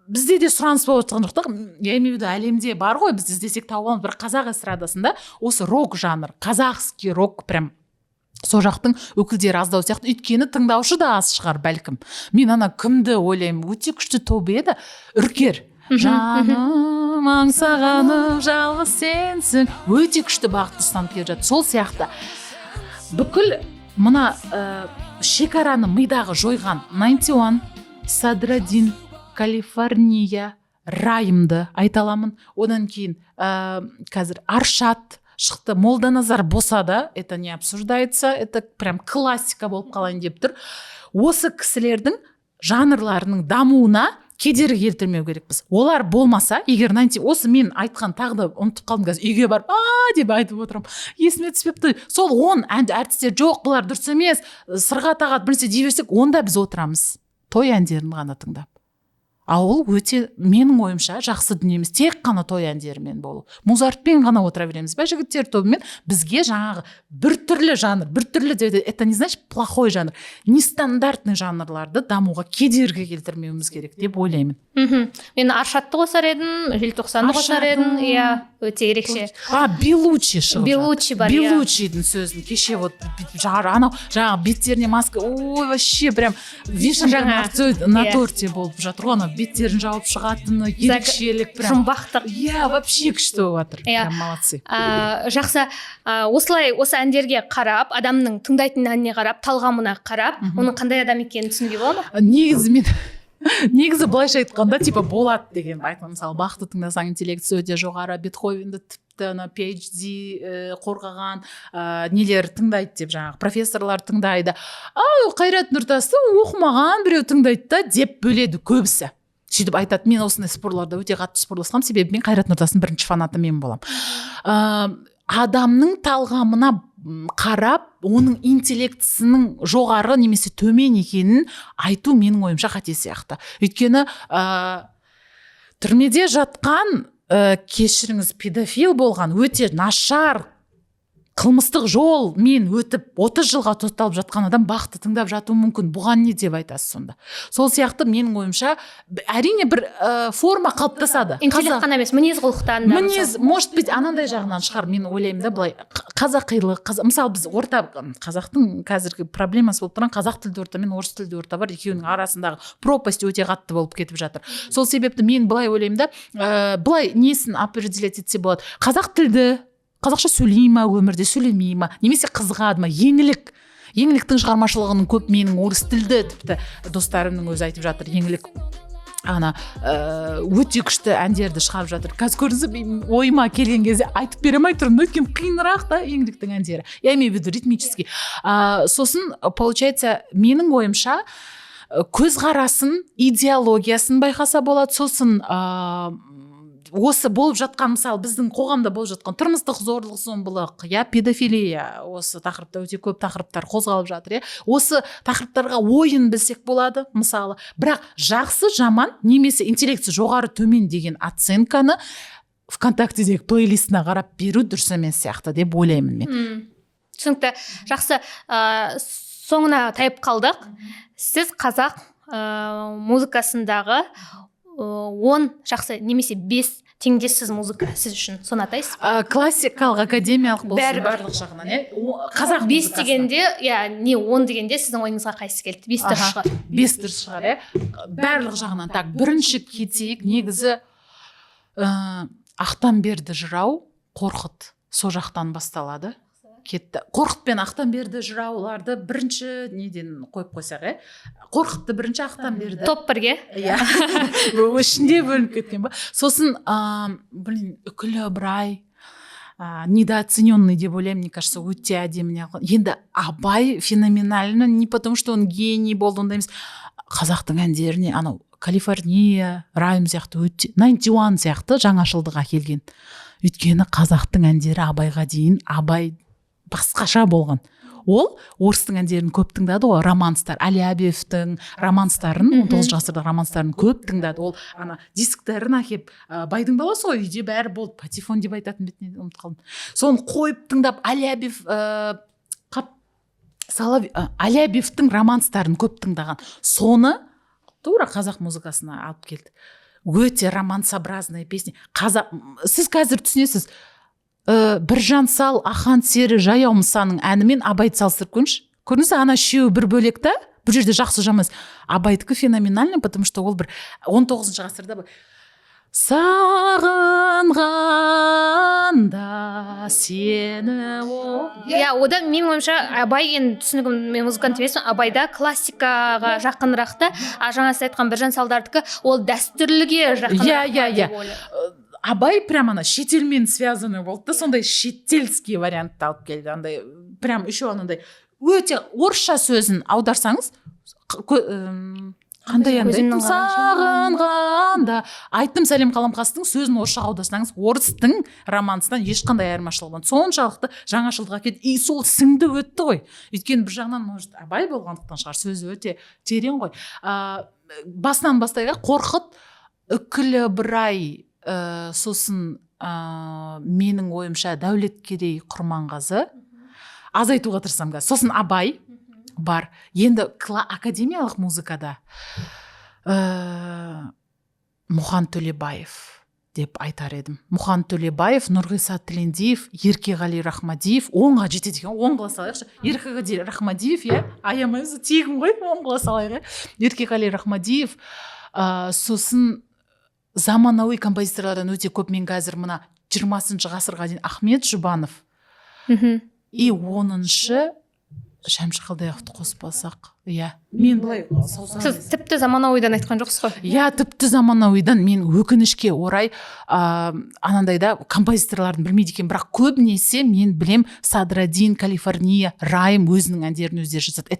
бізде де сұраныс болып жатқан жоқ та. Я имею в виду, әлемде бар ғой, біз іздесек, тауып аламыз, бірақ қазақ эстрадасында осы рок жанр, казахский рок, прям сол жақтың өкілдері аздау сияқты. Өйткені тыңдаушы да аз шығар, бәлкім. Мен ана кімді ойлаймын, өте күшті топ еді, Үркер, «Жаным аңсағаным жалғыз сенсің», өте күшті бағытты ұстанып келе жатыр. Сол сияқты бүкіл мына шекараны мидағы жойған Ninety One, Садрадин, Калифорния, Райымды айта аламын. Одан кейін қазір Аршат шықты, Молданазар болса да, это не обсуждается, это прям классика болып қалайын деп тұр. Осы кісілердің жанрларының дамуына Кедергі келтірмеу керекпіз. Олар болмаса егер 90, осы мен айтқан, тағы да ұмытып қалдым, қазір үйге барып «а» деп айтып отырамын, есіме түспепті. Сол 10 ән әртістер жоқ, бұлар дұрыс емес, сырға тағады, бірнәрсе дей берсек, онда біз отырамыз той әндерін ғана тыңдап. А ол өте, менің ойымша, жақсы дүние емес, тек қана той әндерімен болу. Музартпен ғана отыра береміз ба, жігіттер тобымен? Бізге жаңағы біртүрлі жанр, біртүрлі деп, это не значит плохой жанр, нестандартный жанрларды дамуға кедергі келтірмеуіміз керек деп ойлаймын. Мен Аршатты қосар едім, Желтоқсанды қосар едім, иә, өте ерекше. А, Белучи шығып. Белучи бар, иә. Белучидің сөзін кеше вот жар, анау жаңағы беттеріне маска, ой, вообще прям вишенка на торте болып жатыр ғой. Анау беттерін жауып шығатыны ерекшелік прям. Жұмбақтық. Иә, вообще күшті болып жатыр. Прям молодцы. Жақсы, осылай осы әндерге қарап, адамның тыңдайтын әніне қарап, талғамына қарап, оның қандай адам екенін түсінуге бола ма? Негізі мен, негізі былайша айтқанда, типа болады деген айтамын. Мысалы, Бақты тыңдасаң, интеллектісі өте жоғары, Бетховенді тіпті ана PhD қорғаған нелер тыңдайды деп, жаңағы профессорлар тыңдайды, а Қайрат Нұртасты оқымаған біреу тыңдайды да деп бөледі көбісі, сөйтіп айтады. Мен осындай спорларда өте қатты спорласқанмын, себебі мен Қайрат Нұртастың бірінші фанаты мен боламын. Адамның талғамына қарап, оның интеллектісінің жоғары немесе төмен екенін айту, менің ойымша, қате сияқты. Өйткені түрмеде жатқан, кешіріңіз, педофил болған, өте нашар қылмыстық жолмен өтіп, 30 жылға сотталып жатқан адам Бақты тыңдап жатуы мүмкін. Бұған не деп айтасыз сонда? Сол сияқты, менің ойымша, әрине, бір форма қалыптасады. Интеллект қана емес, мінез құлықтан да. Мінез, может быть, анандай жағынан шығар. Мен ойлаймын да былай, қазақилық, мысалы, біз орта, қазақтың қазіргі проблемасы болып тұрған қазақ тілді орта мен орыс тілді орта бар, екеуінің арасындағы пропасть өте қатты болып кетіп жатыр. Сол себепті мен былай ойлаймын да, былай несін определять етсе болады: қазақ тілді, қазақша сөйлей ма, өмірде сөйлемей ма немесе қызығады ма? Еңліктің шығармашылығының көп, менің орыс тілді тіпті достарымның өзі айтып жатыр, Еңлік ана өте күшті әндерді шығарып жатыр. Қазір көрдіңіз бе, ойыма келген кезде айтып бере алмай тұрмын да, өйткені қиынырақ та Еңліктің әндері, я имею в виду ритмический. Сосын получается, менің ойымша, көзқарасын, идеологиясын байқаса болады. Сосын осы болып жатқан, мысалы, біздің қоғамда болып жатқан тұрмыстық зорлық зомбылық, иә, педофилия, осы тақырыпта өте көп тақырыптар қозғалып жатыр, иә, осы тақырыптарға ойын білсек болады, мысалы. Бірақ жақсы, жаман немесе интеллектісі жоғары, төмен деген оценканы ВКонтактедегі плейлистіне қарап беру дұрыс емес сияқты деп ойлаймын мен. Түсінікті, жақсы. Соңына тайып қалдық. Сіз қазақ музыкасындағы 10 жақсы немесе 5 теңдессіз музыка сіз үшін, соны атайсыз ба? Классикалық, академиялық болсын, Бәрібір. барлық жағынан, иә. Қазақ 5 музыкасынан. дегенде, иә, не 10 дегенде, сіздің ойыңызға қайсысы келді? 5 дұрыс шығар. 5 дұрыс шығар, иә, барлық жағынан. Так, бірінші кетейік. Негізі Ақтанберді жырау, Қорқыт, сол жақтан басталады. Кетті Қорқыт пен Ақтанберді жырауларды бірінші неден қойып қойсақ, иә, Қорқытты бірінші, Ақтанберді. Топ бірге. Иә, ішінде бөлініп кеткен ба. Сосын блин, Үкілі Ыбырай недооцененный деп ойлаймын, мне кажется, өте әдемі не қылған. Енді Абай феноменально, не потому что он гений болды, ондай емес, қазақтың әндеріне анау «Калифорния», «Райм» сияқты, өте «Ninety One» сияқты жаңашылдық әкелген. Өйткені қазақтың әндері Абайға дейін, Абай басқаша болған. Ол орыстың әндерін көп тыңдады ғой, романстар, Алябьевтің романстарын, 19-ғасырдағы романстарын көп тыңдады. Ол ана дисктерін әкеп, байдың баласы ғой, үйде бәрі болды, патефон деп айтатын бетіне, ұмытып қалдым, соны қойып тыңдап, Алябьев, қап, Алябьевтің романстарын көп тыңдаған. Соны тура қазақ музыкасына алып келді. Өте романсообразная песня. Қазақ, сіз қазір түсінесіз, Біржан сал, Ахан сері, Жаяу Мұсаның әнімен Абайды салыстырып көріңізші. Көрдіңіз бе, ана үшеуі бір бөлек та. Бұл жерде жақсы, жаман емес, Абайдікі феноменальный, потому что ол бір 19 ғасырда бір «Сағынғанда сені» о Иә, одан, менің ойымша, Абай, енді түсінігім, мен музыкант емеспін, Абайда классикаға жақынырақ та, а жаңа сіз айтқан Біржан салдардікі ол дәстүрліге жақынырақ Иә, иә. деп ойлаймын. Абай прям ана шетелмен связанный болды да, сондай шетелский вариантты алып келді. Андай прям еще анандай өте орысша сөзін аударсаңыз Қандай әнді Көзімнің айттым? Сағынғанда айттым сәлем, қаламқастың сөзін орысшаға аударсаңыз, орыстың романсынан ешқандай айырмашылығы болмады. Соншалықты жаңашылдық әкелді и сол сіңді өтті ғой. Өйткені бір жағынан, может, Абай болғандықтан шығар, сөзі өте терең ғой. Басынан бастайық: Қорқыт, Үкілі Ыбырай, сосын менің ойымша, Дәулеткерей, Құрманғазы. Азайтуға тырысамын қазір. Сосын Абай бар. Енді академиялық музыкада Мұхан Төлебаев деп айтар едім. Мұхан Төлебаев, Нұрғиса Тілендиев, Еркеғали Рахмадиев. 10-ға жетеді екен, 10 қыла салайықшы. Еркеғали Рахмадиев, иә, аямаймыз, тегін ғой, 10 қыла салайық, иә. Еркеғали Рахмадиев. Сосын заманауи композиторлардан өте көп. Мен қазір мына 20-ғасырға дейін Ахмет Жұбанов и 10-шы Шәмші Қалдаяқовты қоспасақ, иә, мен былай саусағым. Сіз тіпті заманауидан айтқан жоқсыз ғой. Иә, тіпті заманауидан мен, өкінішке орай, анандайда композиторлардың білмейді екенмін. Бірақ көбінесе мен білем: Садраддин, Калифорния, Райым өзінің әндерін өздері жазады.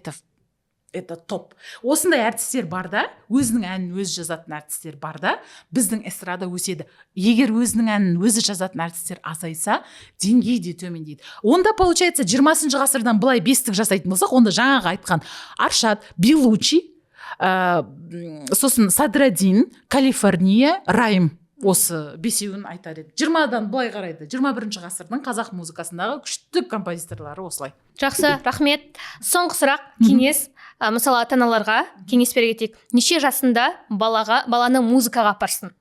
Это топ. Осындай әртістер бар да, өзінің әнін өзі жазатын әртістер бар да, біздің эстрада өседі. Егер өзінің әнін өзі жазатын әртістер азайса, деңгей де төмендейді. Онда, получается, 20-ғасырдан былай бестік жасайтын болсақ, онда жаңағы айтқан Аршат, Белучи, сосын Садраддин, Калифорния, Райым, осы бесеуін айтар едім. 20-дан былай қарайды, 21-ғасырдың қазақ музыкасындағы күшті композиторлары осылай. Жақсы, рахмет. Соңғы сұрақ, кеңес. Мысалы, ата аналарға кеңес бере кетейік: неше жасында балаға, баланы музыкаға апарсын?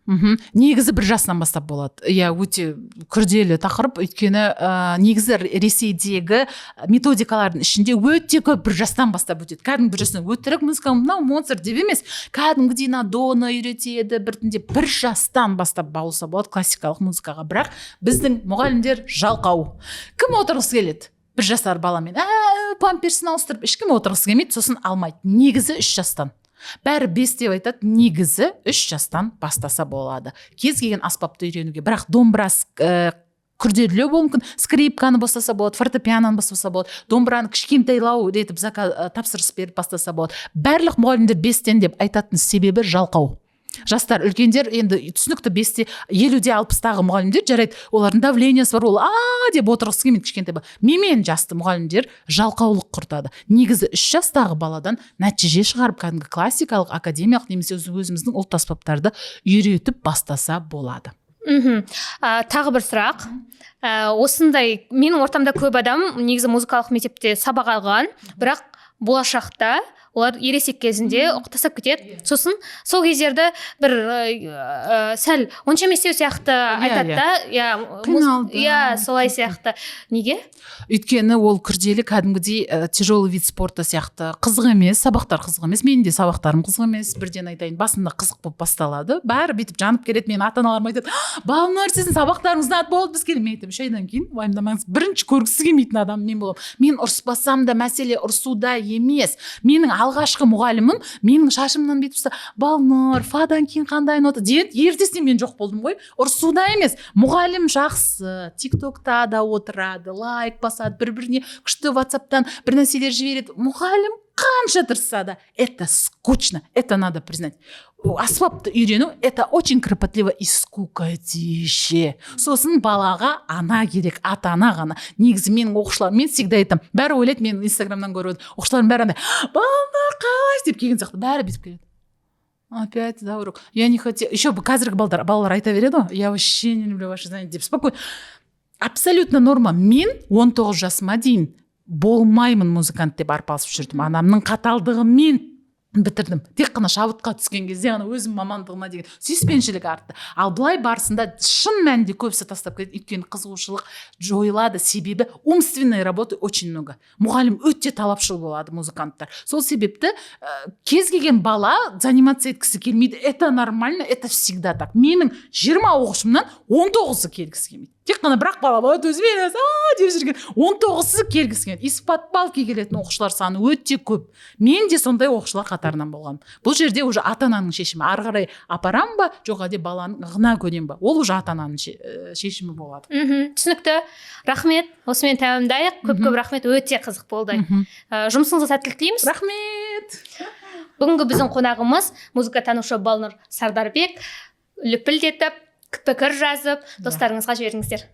Негізі 1 жасынан бастап болады, иә. Өте күрделі тақырып, өйткені негізі Ресейдегі методикалардың ішінде өте көп 1 жастан бастап өтеді. Кәдімгі 1 жастан өтірік музыка, мынау Моцарт деп емес, кәдімгідей на доны үйретеді біртіндеп. 1 жастан бастап баулса болады классикалық музыкаға. Бірақ біздің мұғалімдер жалқау. Кім отырғысы келеді 1 жасар баламен, памперсін ауыстырып? Ешкім отырғысы келмейді, сосын алмайды. Негізі 3 жастан. Бәрі 5 деп айтады, негізі 3 жастан бастаса болады кез келген аспапты үйренуге. Бірақ домбыра күрделілеу болуы мүмкін. Скрипканы бастаса болады, фортепианоны бастаса болады, домбыраны кішкентайлау етіп тапсырыс беріп бастаса болады. Барлық мұғалімдер 5-тен деп айтатын себебі жалқау жастар. Үлкендер енді түсінікті, 5-те, 50-де, 60-тағы мұғалімдер жарайды, олардың давлениесі бар, ол а деп отырғысы келмейді кішкентай бала. Менімен жасты мұғалімдер жалқаулық құртады. Негізі 3 жастағы баладан нәтиже шығарып, кәдімгі классикалық, академиялық немесе өзіміздің ұлт аспаптарды үйретіп бастаса болады. Тағы бір сұрақ. Осындай менің ортамда көп адам негізі музыкалық мектепте сабақ алған, бірақ болашақта олар ересек кезінде тастап кетеді. Сосын сол кездерді бір сәл онша емес деу сияқты айтады да, иә. Қиналды. Иә, солай сияқты. Неге? Өйткені ол күрделі, кәдімгідей тяжелый вид спорта сияқты. Қызық емес, сабақтар қызық емес. Менің де сабақтарым қызық емес, бірден айтайын. Басында қызық болып басталады, бәрі бүйтіп жанып келеді. Менің ата аналарым айтады: «Балнұр, сіздің сабақтарыңыз ұнады, болды, біз келеміз». Мен айтамын: «3 айдан кейін уайымдамаңыз». Бірінші көргісі келмейтін адам мен боламын. Мен ұрыспасам да, мәселе ұрысуда емес. Менің алғашқы мұғалімім менің шашымнан бүйтіп ұстап: «Балнұр, фадан кейін қандай нота?» деді. Ертесіне мен жоқ болдым ғой. Ұрысуда емес. Мұғалім жақсы, Тик Токта да отырады, лайк басады, бір біріне күшті Ватсаптан бір нәрселер жібереді. Мұғалім қанша тырысса да, это скучно, это надо признать. Аспапты үйрену — это очень кропотливо и скукотище. Сосын балаға ана керек, ата ана ғана. Негізі менің оқушыларым, мен всегда айтамын, бәрі ойлайды, мен Инстаграмнан көріп отырмын, оқушыларым бәрі андай: «Балнұр, қалайсыз?» деп келген сияқты. Бәрі бүйтіп келеді: «Опять, да, урок? Я не хотела». Еще қазіргі балдар, балалар айта береді ғой: «Я вообще не люблю ваши занятия» деп. Спокойно, абсолютно норма. Мен 19 жасыма дейін болмаймын музыкант деп арпалысып жүрдім. Анамның қаталдығымен бітірдім. Тек қана шабытқа түскен кезде ғана өзім мамандығыма деген сүйіспеншілік артты. Ал былай барысында шын мәнінде көбісі тастап кетеді, өйткені қызығушылық жойылады, себебі умственной работы очень много. Мұғалім өте талапшыл болады, музыканттар. Сол себепті кез келген бала заниматься еткісі келмейді. Это нормально, это всегда так. Менің 20 оқушымнан 19-ы келгісі келмейді. Тек қана бір ақ бала болады өзімен өзі «а» деп жүрген. 19-ы келгісі келмейді. Из-под палки келетін оқушылар саны өте көп. Мен де сондай оқушылар қатарынан болғанмын. Бұл жерде уже ата ананың шешімі: ары қарай апарамын ба, жоқ әлде баланың ығына көнемін ба, ол уже ата ананың шешімі болады. Түсінікті, рахмет. Осымен тәмамдайық. Көп көп рахмет, өте қызық болды. Жұмысыңызға сәттілік тілейміз. Рахмет. Бүгінгі біздің қонағымыз музыкатанушы Балнұр Сардарбек. Лүпілдетіп пікір жазып, достарыңызға жіберіңіздер.